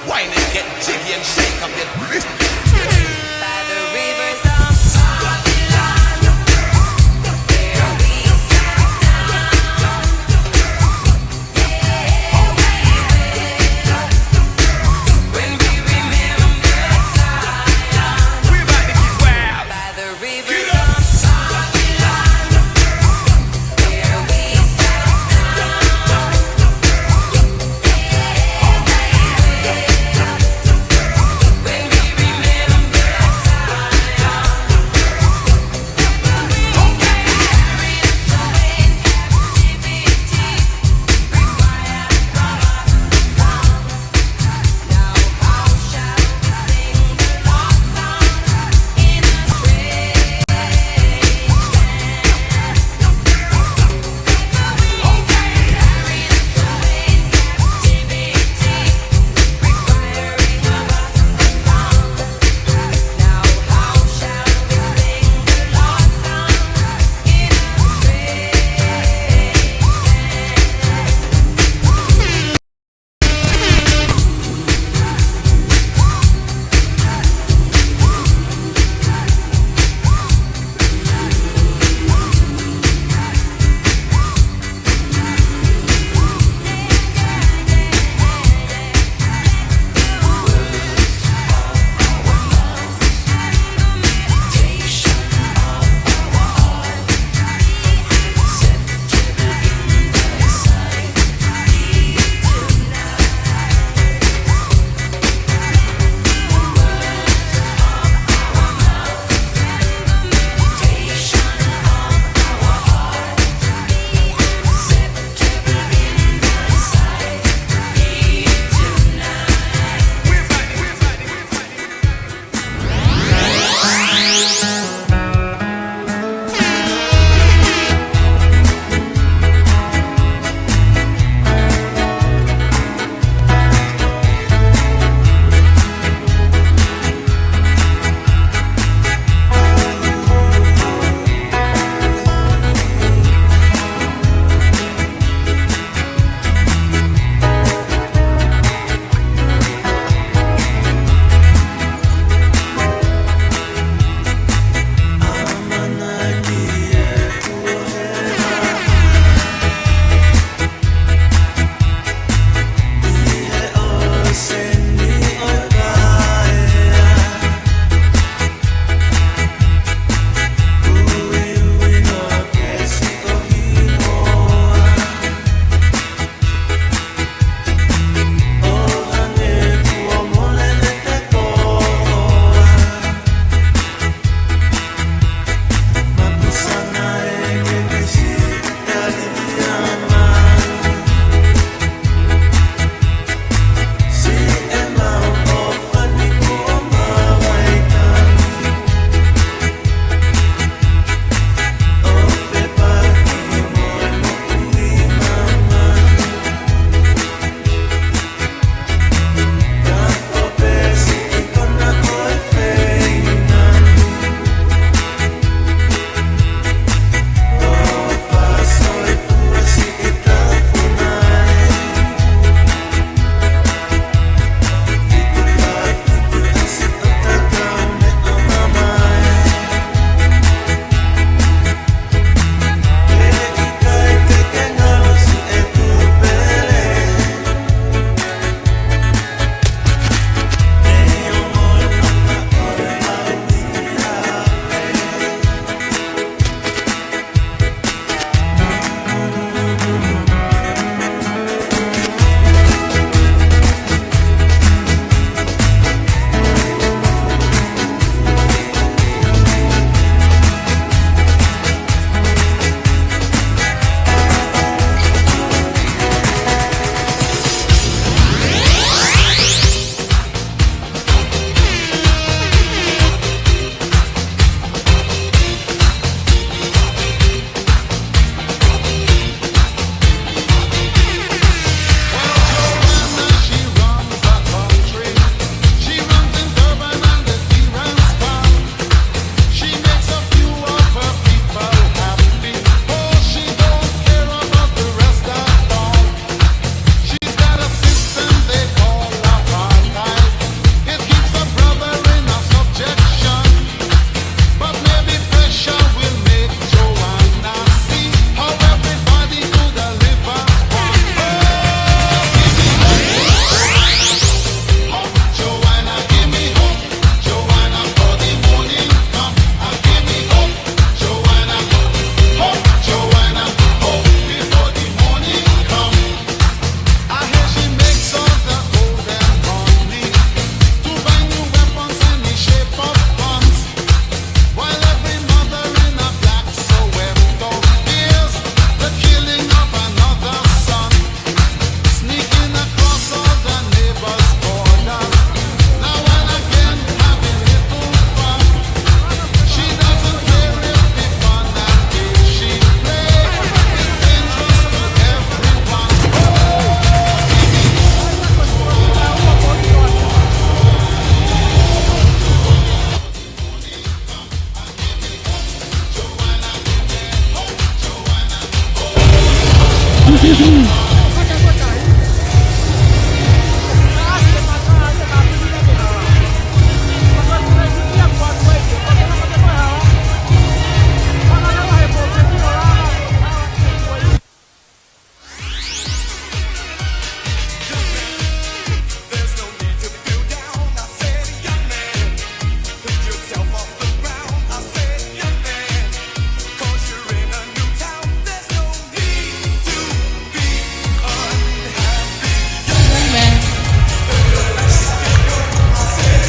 wine and get jiggy and shake up your wrist. By the rivers of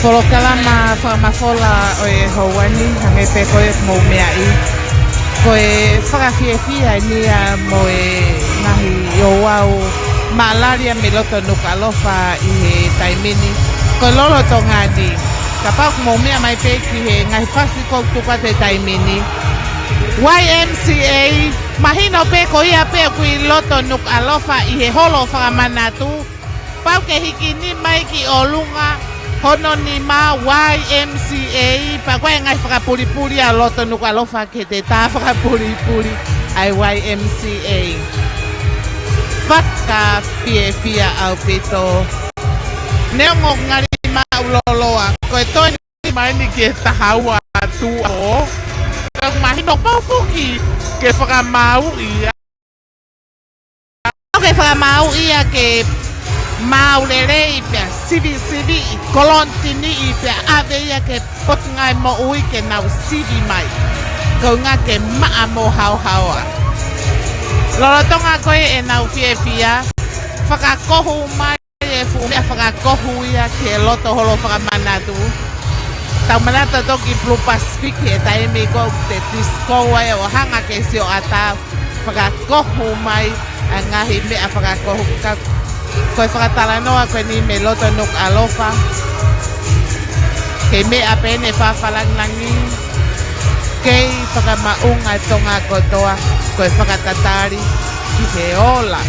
Polokalama fakamafola ʻo e houa ni, hangē pē ko ia ʻoku mou meaʻi. Ko e fakafiefia eni ia mo e ngaahi ouau maʻalali ia mei loto Nukuʻalofa ʻi he taimi ni. Ko e lolotonga ni, kapau ʻoku mou meʻa mai pē ki he ngaahi fasi ʻoku tuku atu he taimi ni. Y M C A, mahino pē ko ia pē ʻoku ʻi loto Nukuʻalofa ʻi he holo fakamanatu. Pau ke hiki ni mai ki ʻolunga hono nima Y M C A, pea ko e ngaahi fakapulipuli ʻa loto Nukuʻalofa ke te tā fakapulipuli ʻa e Y M C A. Fakafiefia ʻaupito. Neongo ngali maʻuloloa, ko e toe ni mai ni ki he taha ua atu ʻo. Ka mahino pau foki ke fakamāuʻi ia. Ke fakamāuʻi ia ke maau lelei pea sivisiviʻi, kolonitiniʻi pea ʻave ia ke Potungāue Moʻui ke nau sivi mai. Koeʻuhinga ke maʻa mo haohaoa. Lolotonga ko ē ʻenau fiefia, fakakohu mai e fuʻu meʻa fakakohu ia ki he loto holo fakamanatu. Tau manatu toki Blue Pacific he taimi ko ē te disco ai ʻo hanga ke sio ʻatā, fakakohu mai ʻa e ngaahi meʻa fakakohu ka ko e fakatalanoa ko eni mei loto Nukuʻalofa. Kei meʻa pē ʻene fakafalangilangi, kei fakamaʻunga Tonga kotoa, ko e fakatatali ki he ola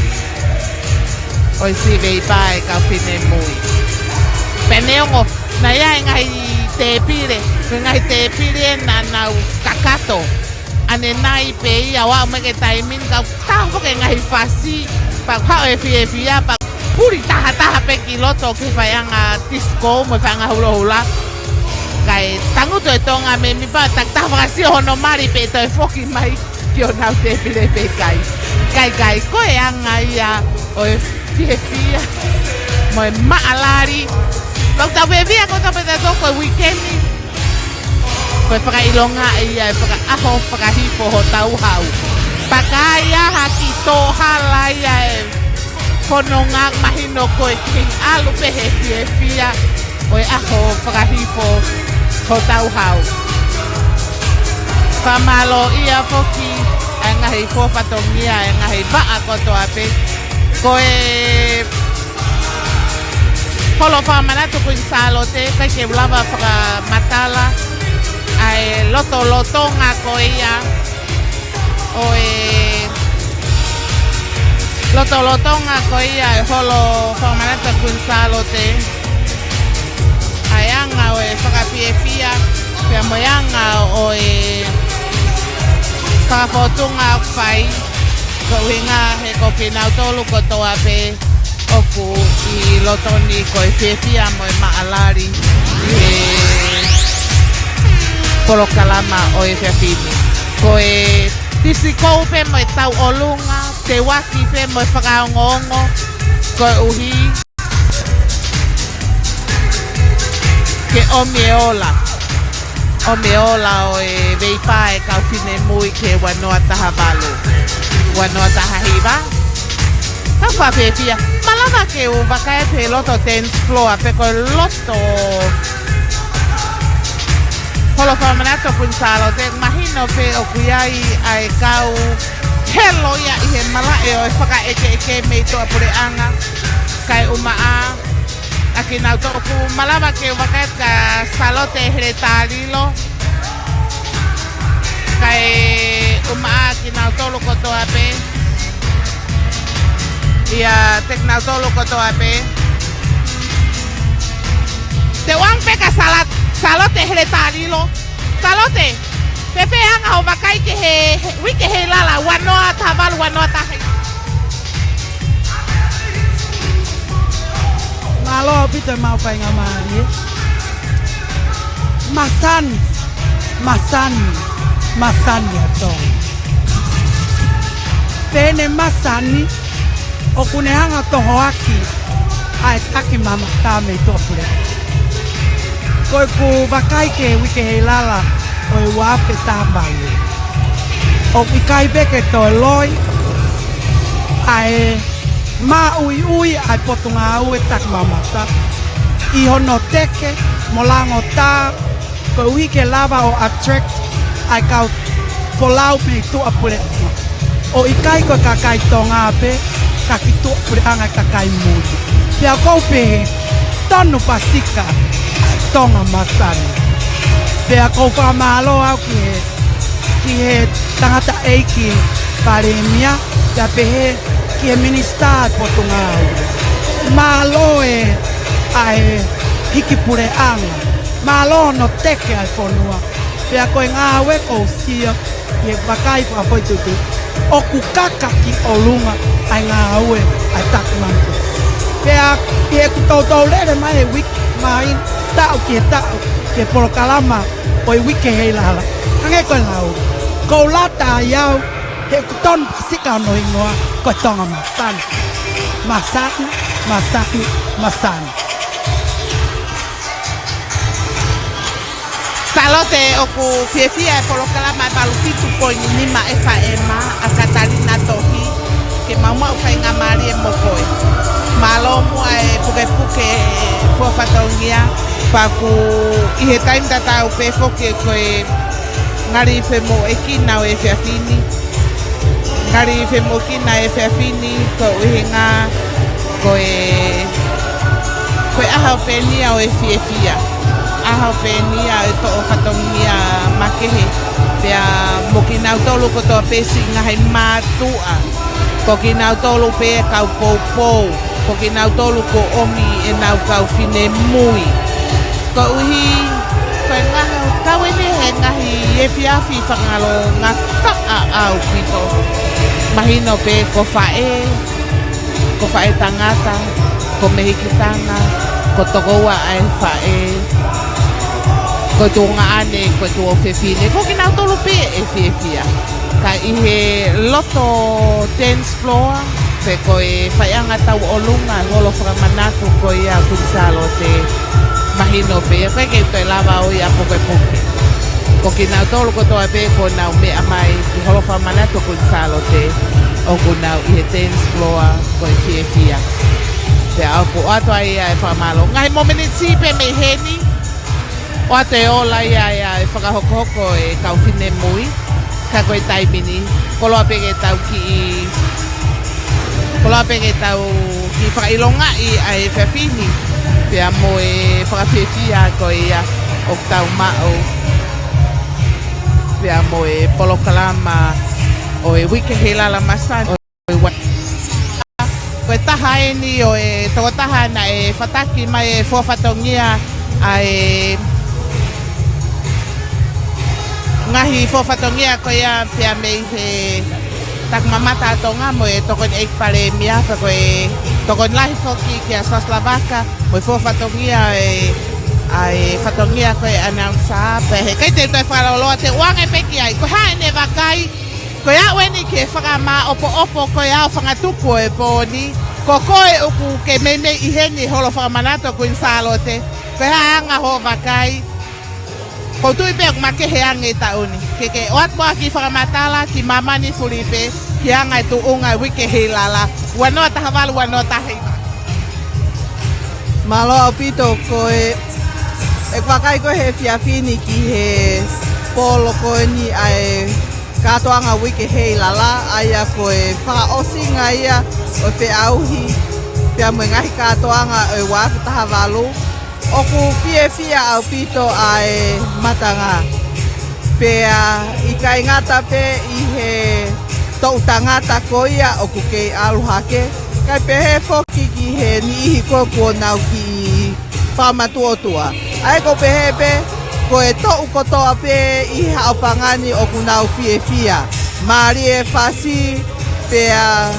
ʻo e siʻi veipā ʻa e kau finemui. Pea neongo naʻe ʻi ai e ngaahi tēpile, ko e ngaahi tēpile naʻa nau kakato. ʻAnenai pē ia ʻo aʻu mai ki he taimi ni ka ʻoku taha foki e ngaahi fasi, pea ʻoku haʻu e fiefia, pea puli tahataha pē ki loto ki he faiʻanga disco mo e faiʻanga hulahula. Kae tangutu e Tonga mēmipa, takitaha fakasio hono mali pe toe foki mai ki honau tēpile pe ʻikai. Kae, kae, ko e anga ia ʻo e fiefia mo e maʻalali. Pea ʻoku tau fiefia kotoa pē tautolu ko e uike ni. Ko e fakaʻilonga ia e fakaʻaho fakahifo hotau hau. Pea ka ai ha kiʻi tō hala ia e fononga, mahino ko e kei ʻalu pē he fiefia ʻo e ʻaho fakahifo hotau hau. Fakamālō ia foki ʻa e ngaahi fua fatongia, ʻa e ngaahi vaʻa kotoa pē. Ko e holo fakamanatu Kuini Sālote, ʻikai ke u lava fakamatala ʻa e lotolotonga ko ia ʻo e lotolotonga ko ia e holo fakamanatu Kuini Sālote. ʻA e anga ʻo e fakafiefia, pea mo e anga ʻo e fakafōtunga ʻoku fai, koeʻuhinga he ko kinautolu kotoa pē ʻoku ʻi loto ni ko e fiefia mo e maʻalali ʻi he polokalama ʻo e efiafi ni. Ko e disco pē mo e tauʻolunga, teuaki pē mo e fakaongoongo, koeʻuhi ke ʻomi e ola. ʻOmi e ola ʻo e veipā e kau finemui ki he ua noa taha valu, ua noa taha hiva. Ka fakafiefia, malava ke u vakai atu he loto dance floor, pe ko e loto holo fakamanatu Kuini Sālote, mahino pē ʻoku ʻi ai ʻa e kau helo ia ʻi he malaʻe ʻo e fakaʻekeʻeke mei tuʻapuleʻanga, kae ʻumaʻā ʻa kinautolu, ʻoku malava ke u vakai atu kia Sālote Heletalilo, kae ʻumaʻā ʻa kinautolu kotoa pē, ʻiate kinautolu kotoa pē. Te u ʻoange pē kia Sāla-, Sālote Heletalilo. Sālote, fēfē anga hoʻo vakai ki he, he uike ʻi lalo, ua noa taha valu, ua noa taha hiva? Mālō ʻaupito e maʻu faingamālie. Masani, masani, masani ʻa Tonga. Pea ʻi heʻene masani, ʻoku ne hanga ʻo tohoaki ʻa e takimamata mei tuʻapuleʻanga. Ko ʻeku vakai ki he uike ʻi lalo ʻo e ua afe taha valu, ʻoku ʻikai pē ke toe loi ʻa e maʻuiʻui ʻa e Potungāue Takimamata. ʻi hono teke mo langotā, koeʻuhi ke lava ʻo attract ʻa e kau folau mei tuʻapuleʻanga. ʻO ʻikai ko e kakai Tonga pē, ka ki tuʻapuleʻanga kakai muli. Pea ʻoku ou pehē, tonu pasika ʻa e Tonga Masani. Pea ʻoku ou fakamālō au ki he, ki he tangataʻeiki Palēmia, pea pehē ki he Minisitā Potungāue. Mālō e ʻa e hiki puleʻanga. Mālō hono teke ʻa e fonua. Pea ko e ngāue ʻoku ou sio ʻi he vakai fakafoʻituitui, ʻoku kaka ki ʻolunga ʻa e ngāue ʻa e taki manatu. Pea ʻi heʻeku toutou lele mai he uike mai, taʻu ki he taʻu, ki he polokalama ʻo e Uike Heilala, hangē ko e lau, ʻoku ou lata ai au, he ʻoku tonu pasika hono hingoa ko e Tonga Masani. Masani, masani, masani. Sālote, ʻoku fiefia e polokalama ʻe valu fitu poini nima F M ʻa Katalina Tohi ke mau maʻu faingamālie mo koe. Mālō muʻa e pukepuke, fua fatongia, pea ʻoku ʻi he taimi tatau pē foki ko e ngali femoʻuekina ʻo e efiafi ni. Ngali femoʻuekina e efiafi ni, ko e ʻuhinga ko e, ko e ʻaho pē eni ia ʻo e fiefia. ʻAho pē eni ia ʻo e toʻo fatongia makehe. Pea mo kinautolu kotoa pē siʻi ngaahi mātuʻa. Ko kinautolu pē kau poupou. Ko kinautolu kuo ʻomi ʻenau kau finemui. Koeʻuhi, ko e ngaahi, kau eni he ngaahi efiafi fakangalongataʻa ʻaupito. Mahino pē ko faʻē, ko faʻētangata, ko mehikitanga, ko tokoua ʻa e faʻē, ko e tuongaʻane, ko e tuofefine, ko kinautolu pē ʻe fiefia. Ka ʻi he loto dance floor, pe ko e faiʻanga tauʻolunga, holo fakamanatu ko ia ʻo Kuini Sālote, mahino pē ia, ʻoku ʻikai ke u toe lava ʻo ʻai ha pukepuke. Ko kinautolu kotoa pē kuo nau meʻa mai ki holo fakamanatu ʻo Kuini Sālote, ʻoku nau ʻi he dance floor, ko e fiefia. Pea ʻoku ʻoatu ai ʻa e fakamālō. Ngaahi momeniti pē mei heni, ʻoatu e ola ia, ia e fakahokohoko e kau finemui, ka ko e taimi ni, koloa pē ke tau kiʻi, koloa pē ke tau kiʻi fakaʻilongaʻi ʻa e efiafi ni, pea mo e fakafiefia ko ia ʻoku tau maʻu, pea mo e polokalama ʻo e Uike Heilala Masani. Ko e taha eni ʻo e tokotaha naʻe fataki mai e fua fatongia ʻa e ngaahi fua fatongia ko ia pea mei he Takimamata ʻa Tonga mo e Tokoni ʻEiki Palēmia, pea ko e tokoni lahi foki kia Saslavaka mo e fua fatongia e, ʻa e fatongia ko e announcer, pea heʻikai te u toe fakalōloa, te u ʻoange pē ki ai. Ko e hā ʻene vakai, ko e aʻu eni ki he fakamāʻopoʻopo ko ia ʻo e fanga tupu ʻo e pō ni, ko koe ʻoku ke meimei ʻi heni holo fakamanatu ʻo Kuini Sālote, ko e hā e anga hoʻo vakai? ʻOku ou tui pē ʻoku makehe ange e taʻu ni. Ke ke ʻoatu muʻa ha kiʻi fakamatala ki māmani fulipē, ki he anga e tuʻunga e Uike Heilala, ua noa taha valu, ua noa taha hiva. Mālō ʻaupito. Ko e, ʻeku vakai ko ē he efiafi ni ki he polo ko eni ʻa e kātoanga Uike Heilala, ʻa ia ko e fakaʻosinga ia ʻo e feʻauhi pea mo e ngaahi kātoanga ʻo e ua afe taha valu. ʻOku fiefia ʻaupito ʻa e matanga. Pea ʻikai ngata pē ʻi he toʻu tangata ko ia ʻoku kei ʻalu hake, kae pehē foki ki he niʻihi ko ē kuo nau kiʻi fakamatuʻotuʻa. ʻA ia ʻoku ou pehē pē, ko e toʻu kotoa pē ʻi he haʻofanga ni ʻoku nau fiefia. Mālie e fasi, pea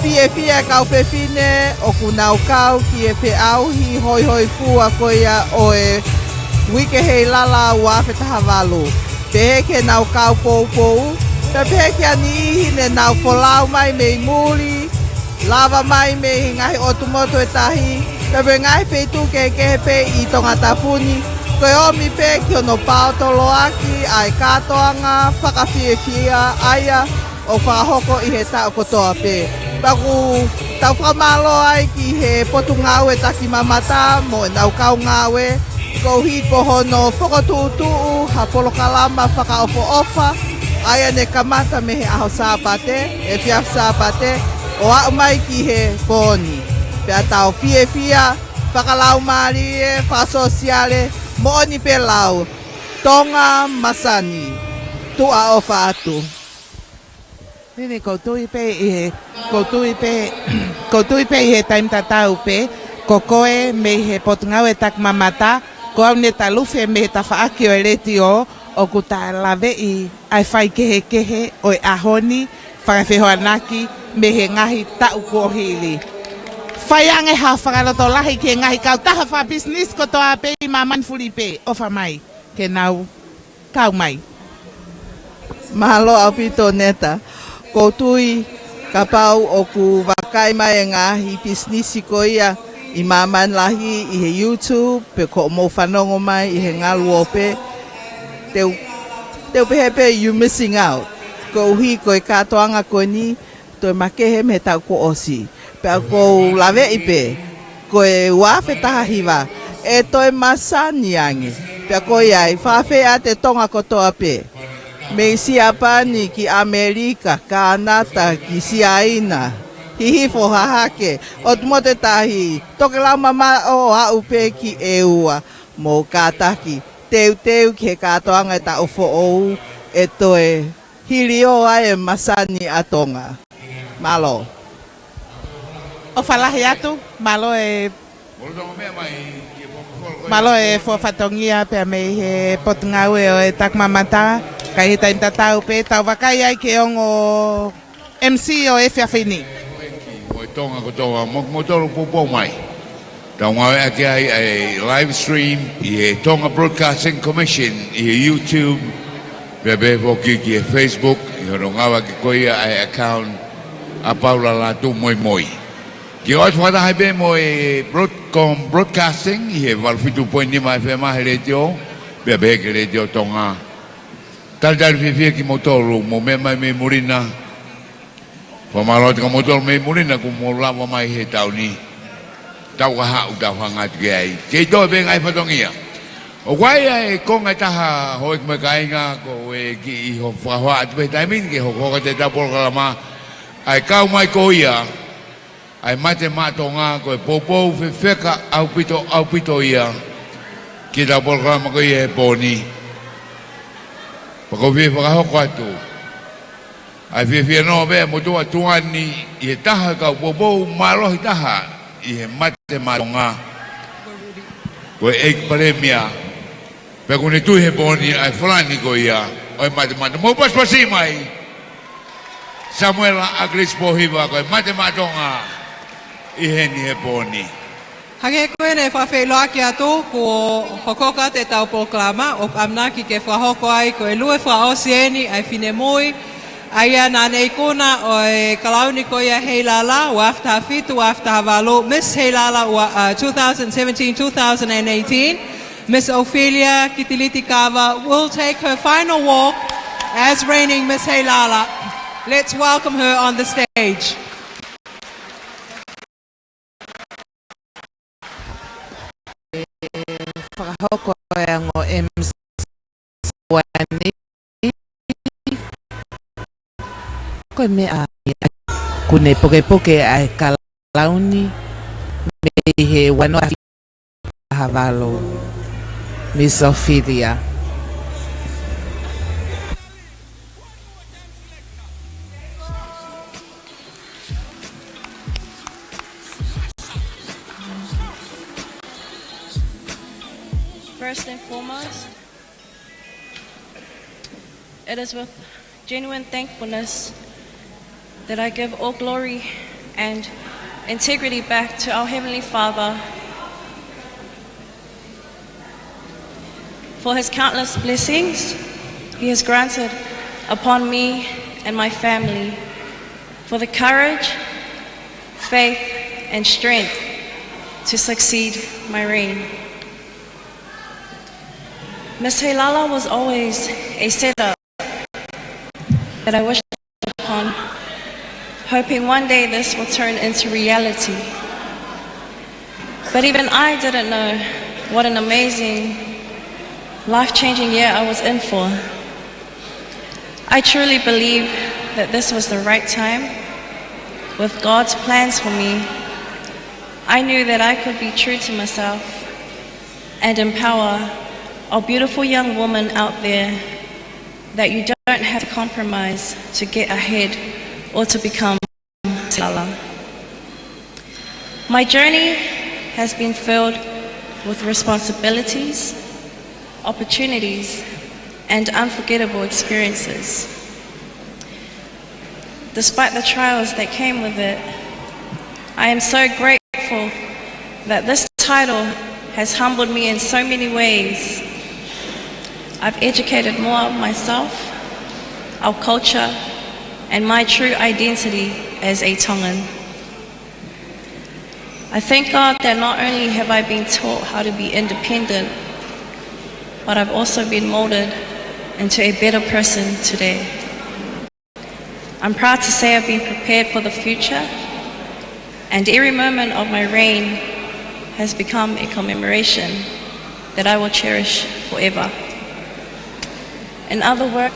fiefia e kau fefine ʻoku nau kau ki he feʻauhi hoihoifua ko ia ʻo e Uike Heilala ua afe taha valu. Pehē ki heʻenau kau poupou, pea pehē ki ha niʻihi ne nau folau mai mei muli, lava mai mei he ngaahi ʻotu motu ʻe tahi, pea mo e ngaahi feituʻu kehekehe pē ʻi Tongatapu ni, ko e ʻomi pē ki hono paotoloaki ʻa e kātoanga fakafiefia ʻa ia ʻoku fakahoko ʻi he taʻu kotoa pē. Pea ʻoku Tau fakamālō ai ki he Potungāue Takimamata mo ʻenau kau ngāue, koeʻuhi ko hono fokotuʻutuʻu ha polokalama fakaʻofoʻofa, ʻa ia ne kamata mei he ʻaho Sāpate, efiafi Sāpate, ʻo aʻu mai ki he pō ni. Pea tau fiefia, fakalaumālie, fakasōsiale, moʻoni pē lau, Tonga Masani, tuʻa ʻofa atu. Nini, ʻoku ou tui pē ʻi he, ʻoku ou tui pē, ʻoku ou tui pē ʻi he taimi tatau pē, ko koe mei he Potungāue Takimamata, ko au ne talufe mei he tafaʻaki ʻo e letiō, ʻoku ta laveʻi ʻa e faikehekehe ʻo e ʻaho ni, fakafehoanaki mei he ngaahi taʻu kuo hili. Fai ange ha fakalotolahi ki he ngaahi kautaha fakapisinisi kotoa pē ʻi māmani, fuli pē, ʻofa mai ke nau kau mai. Mālō ʻaupito Neta. ʻOku ou tui kapau ʻoku vakai mai e ngaahi pisinisi ko ia ʻi māmani lahi ʻi he YouTube, pe ko hoʻomou fanongo mai ʻi he ngaluope, te u, te u pehē pē you missing out. Koeʻuhi ko e kātoanga ko eni, toe makehe mei he taʻu kuo ʻosi. Pea ʻoku ou laveʻi pē, ko e ua afe taha hiva, ʻe toe masani ange. Pea ko ia ai, fakaafeʻi atu e Tonga kotoa pē. Mei Siapani ki ʻAmelika, Kānata ki Siaina, Hihifo, Hahake, ʻOtu Motu e Tahi, Tokelau Mamaʻo ʻo aʻu pē ki ʻEua, mou kātaki, teuteu ki he kātoanga e taʻu foʻou, ʻe toe hiliō ai e masani ʻa Tonga. Mālō. ʻOfa lahi atu, mālō e, mālō e fua fatongia pea mei he Potungāue ʻo e Takimamata, ka ʻi he taimi tatau pē, tau vakai ai ki he ongo M C ʻo e efiafi ni. Mo e Tonga kotoa, mo, mo tolo poupou mai. Tau ngāueʻaki ai ʻa e live stream ʻi he Tonga Broadcasting Commission ʻi he YouTube, pea pehē foki ki he Facebook, ʻi hono ngāueʻaki ko ia ʻa e account ʻa Paula Lātūmoimoi. Ke ʻoatu fakataha pē mo e Broadcom Broadcasting ʻi he valu fitu poini nima F M he letiō, pea pehē ki he Letiō Tonga. Talitali fiefia kimoutolu, mou meʻa mai mei muli na. Fakamālō atu kia moutolu mei muli na kuo mou lava mai he taʻu ni. Tau ka haʻu tau hanga atu ki ai. Kei toe pē ngaahi fatongia. ʻOku ʻi ai e konga ʻe taha houʻeiki mo e kāinga, ko e kiʻi ho fakahoa atu pē he taimi ni ke hokohoko atu e tau polokalama. ʻA e kau mai ko ia, ʻa e Mate Maʻa Tonga, ko e poupou fefeka ʻaupito, ʻaupito ia ki he tau polokalama ko ia he pō ni. Pea ʻoku ou fie fakahoko atu ʻa e fiefia noa pē ʻa e motuʻa tuʻa ni ʻi he taha e kau poupou mālohi taha ʻi he Mate Maʻa Tonga, ko e ʻEiki Palēmia. Pea ʻoku ne tui he pō ni ʻa e fola ni ko ia ʻo e Mate Maʻa Tonga. Mou pasipasi mai Samuela ʻAkilisi Pōhiva, ko e Mate Maʻa Tonga ʻi heni he pō ni. Hangē ko ʻene fakafeʻiloaki atu, kuo hokohoko atu e tau polokalama, ʻoku ʻamanaki ke fakahoko ai ko e lue fakaʻosi eni ʻa e finemui, ʻa ia naʻa ne ikuna ʻo e kalauni ko ia Heilala, ua afe taha fitu, ua afe taha valu, Miss Heilala, ua, uh, two thousand seventeen, two thousand eighteen, Miss Ophelia Kitiliti Kava will take her final walk as reigning Miss Heilala. Let's welcome her on the stage. Fakahoko e ongo M C ni. Ko e meʻa ʻoku ne pokepoke ʻa e kalauni mei he ua noa taha valu, Miss Ophelia. First and foremost, it is with genuine thankfulness that I give all glory and integrity back to our Heavenly Father for his countless blessings he has granted upon me and my family, for the courage, faith, and strength to succeed my reign. Miss Heilala was always a setup that I wished upon hoping one day this will turn into reality. But even I didn't know what an amazing, life-changing year I was in for. I truly believe that this was the right time. With God's plans for me, I knew that I could be true to myself and empower a beautiful young woman out there that you don't have to compromise to get ahead or to become Lala. My journey has been filled with responsibilities, opportunities, and unforgettable experiences. Despite the trials that came with it, I am so grateful that this title has humbled me in so many ways. I've educated more of myself, our culture, and my true identity as a Tongan. I thank God that not only have I been taught how to be independent, but I've also been molded into a better person today. I'm proud to say I've been prepared for the future, and every moment of my reign has become a commemoration that I will cherish forever. In other words,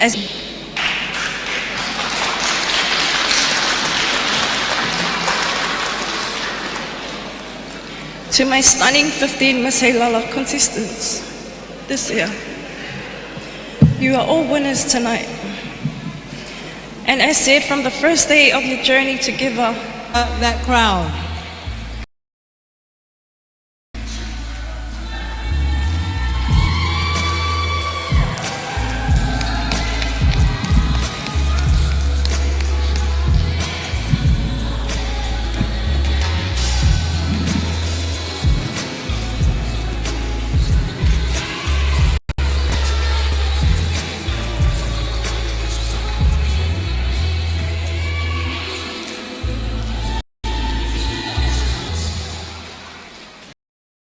as to my stunning fifteen Miss Heilala contestants this year, you are all winners tonight. And as said, from the first day of your journey together, uh, that crown.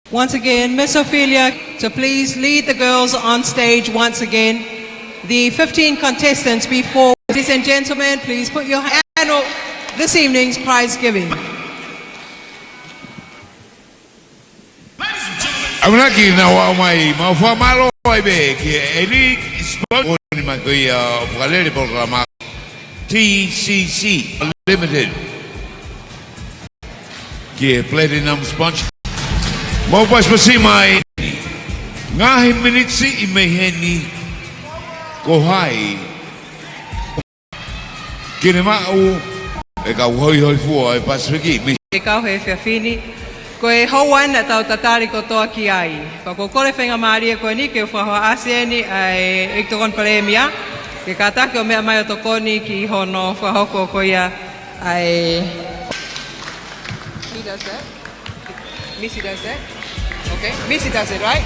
Once again, Miss Ophelia, to please lead the girls on stage once again. The fifteen contestants before, ladies and gentlemen, please put your hand on this evening's prize giving. ʻAmanaki naʻa ʻomai, mau fakamālō ai pē ki he Elite Sport, ʻo ni mai ko ia ʻo fakalele polokalama T C C Limited. Ki he Platinum Sponge. Mau pasipasi mai. Ngaahi miniti siʻi mei heni. Ko hai ke ne maʻu e kau hoihoifua ʻo e Pasifiki. Mi- E kau he efiafi ni. Ko e houa eni naʻa tau tatali kotoa ki ai. Pea ʻoku ou kole faingamālie ko eni ke u fakahohaʻasi eni ʻa e ʻEiki Tokoni Palēmia ke kātaki ʻo meʻa mai ʻo tokoni ki hono fakahoko ko ia ʻa e. He does that. Missy does that. Okay. Missy does it, right?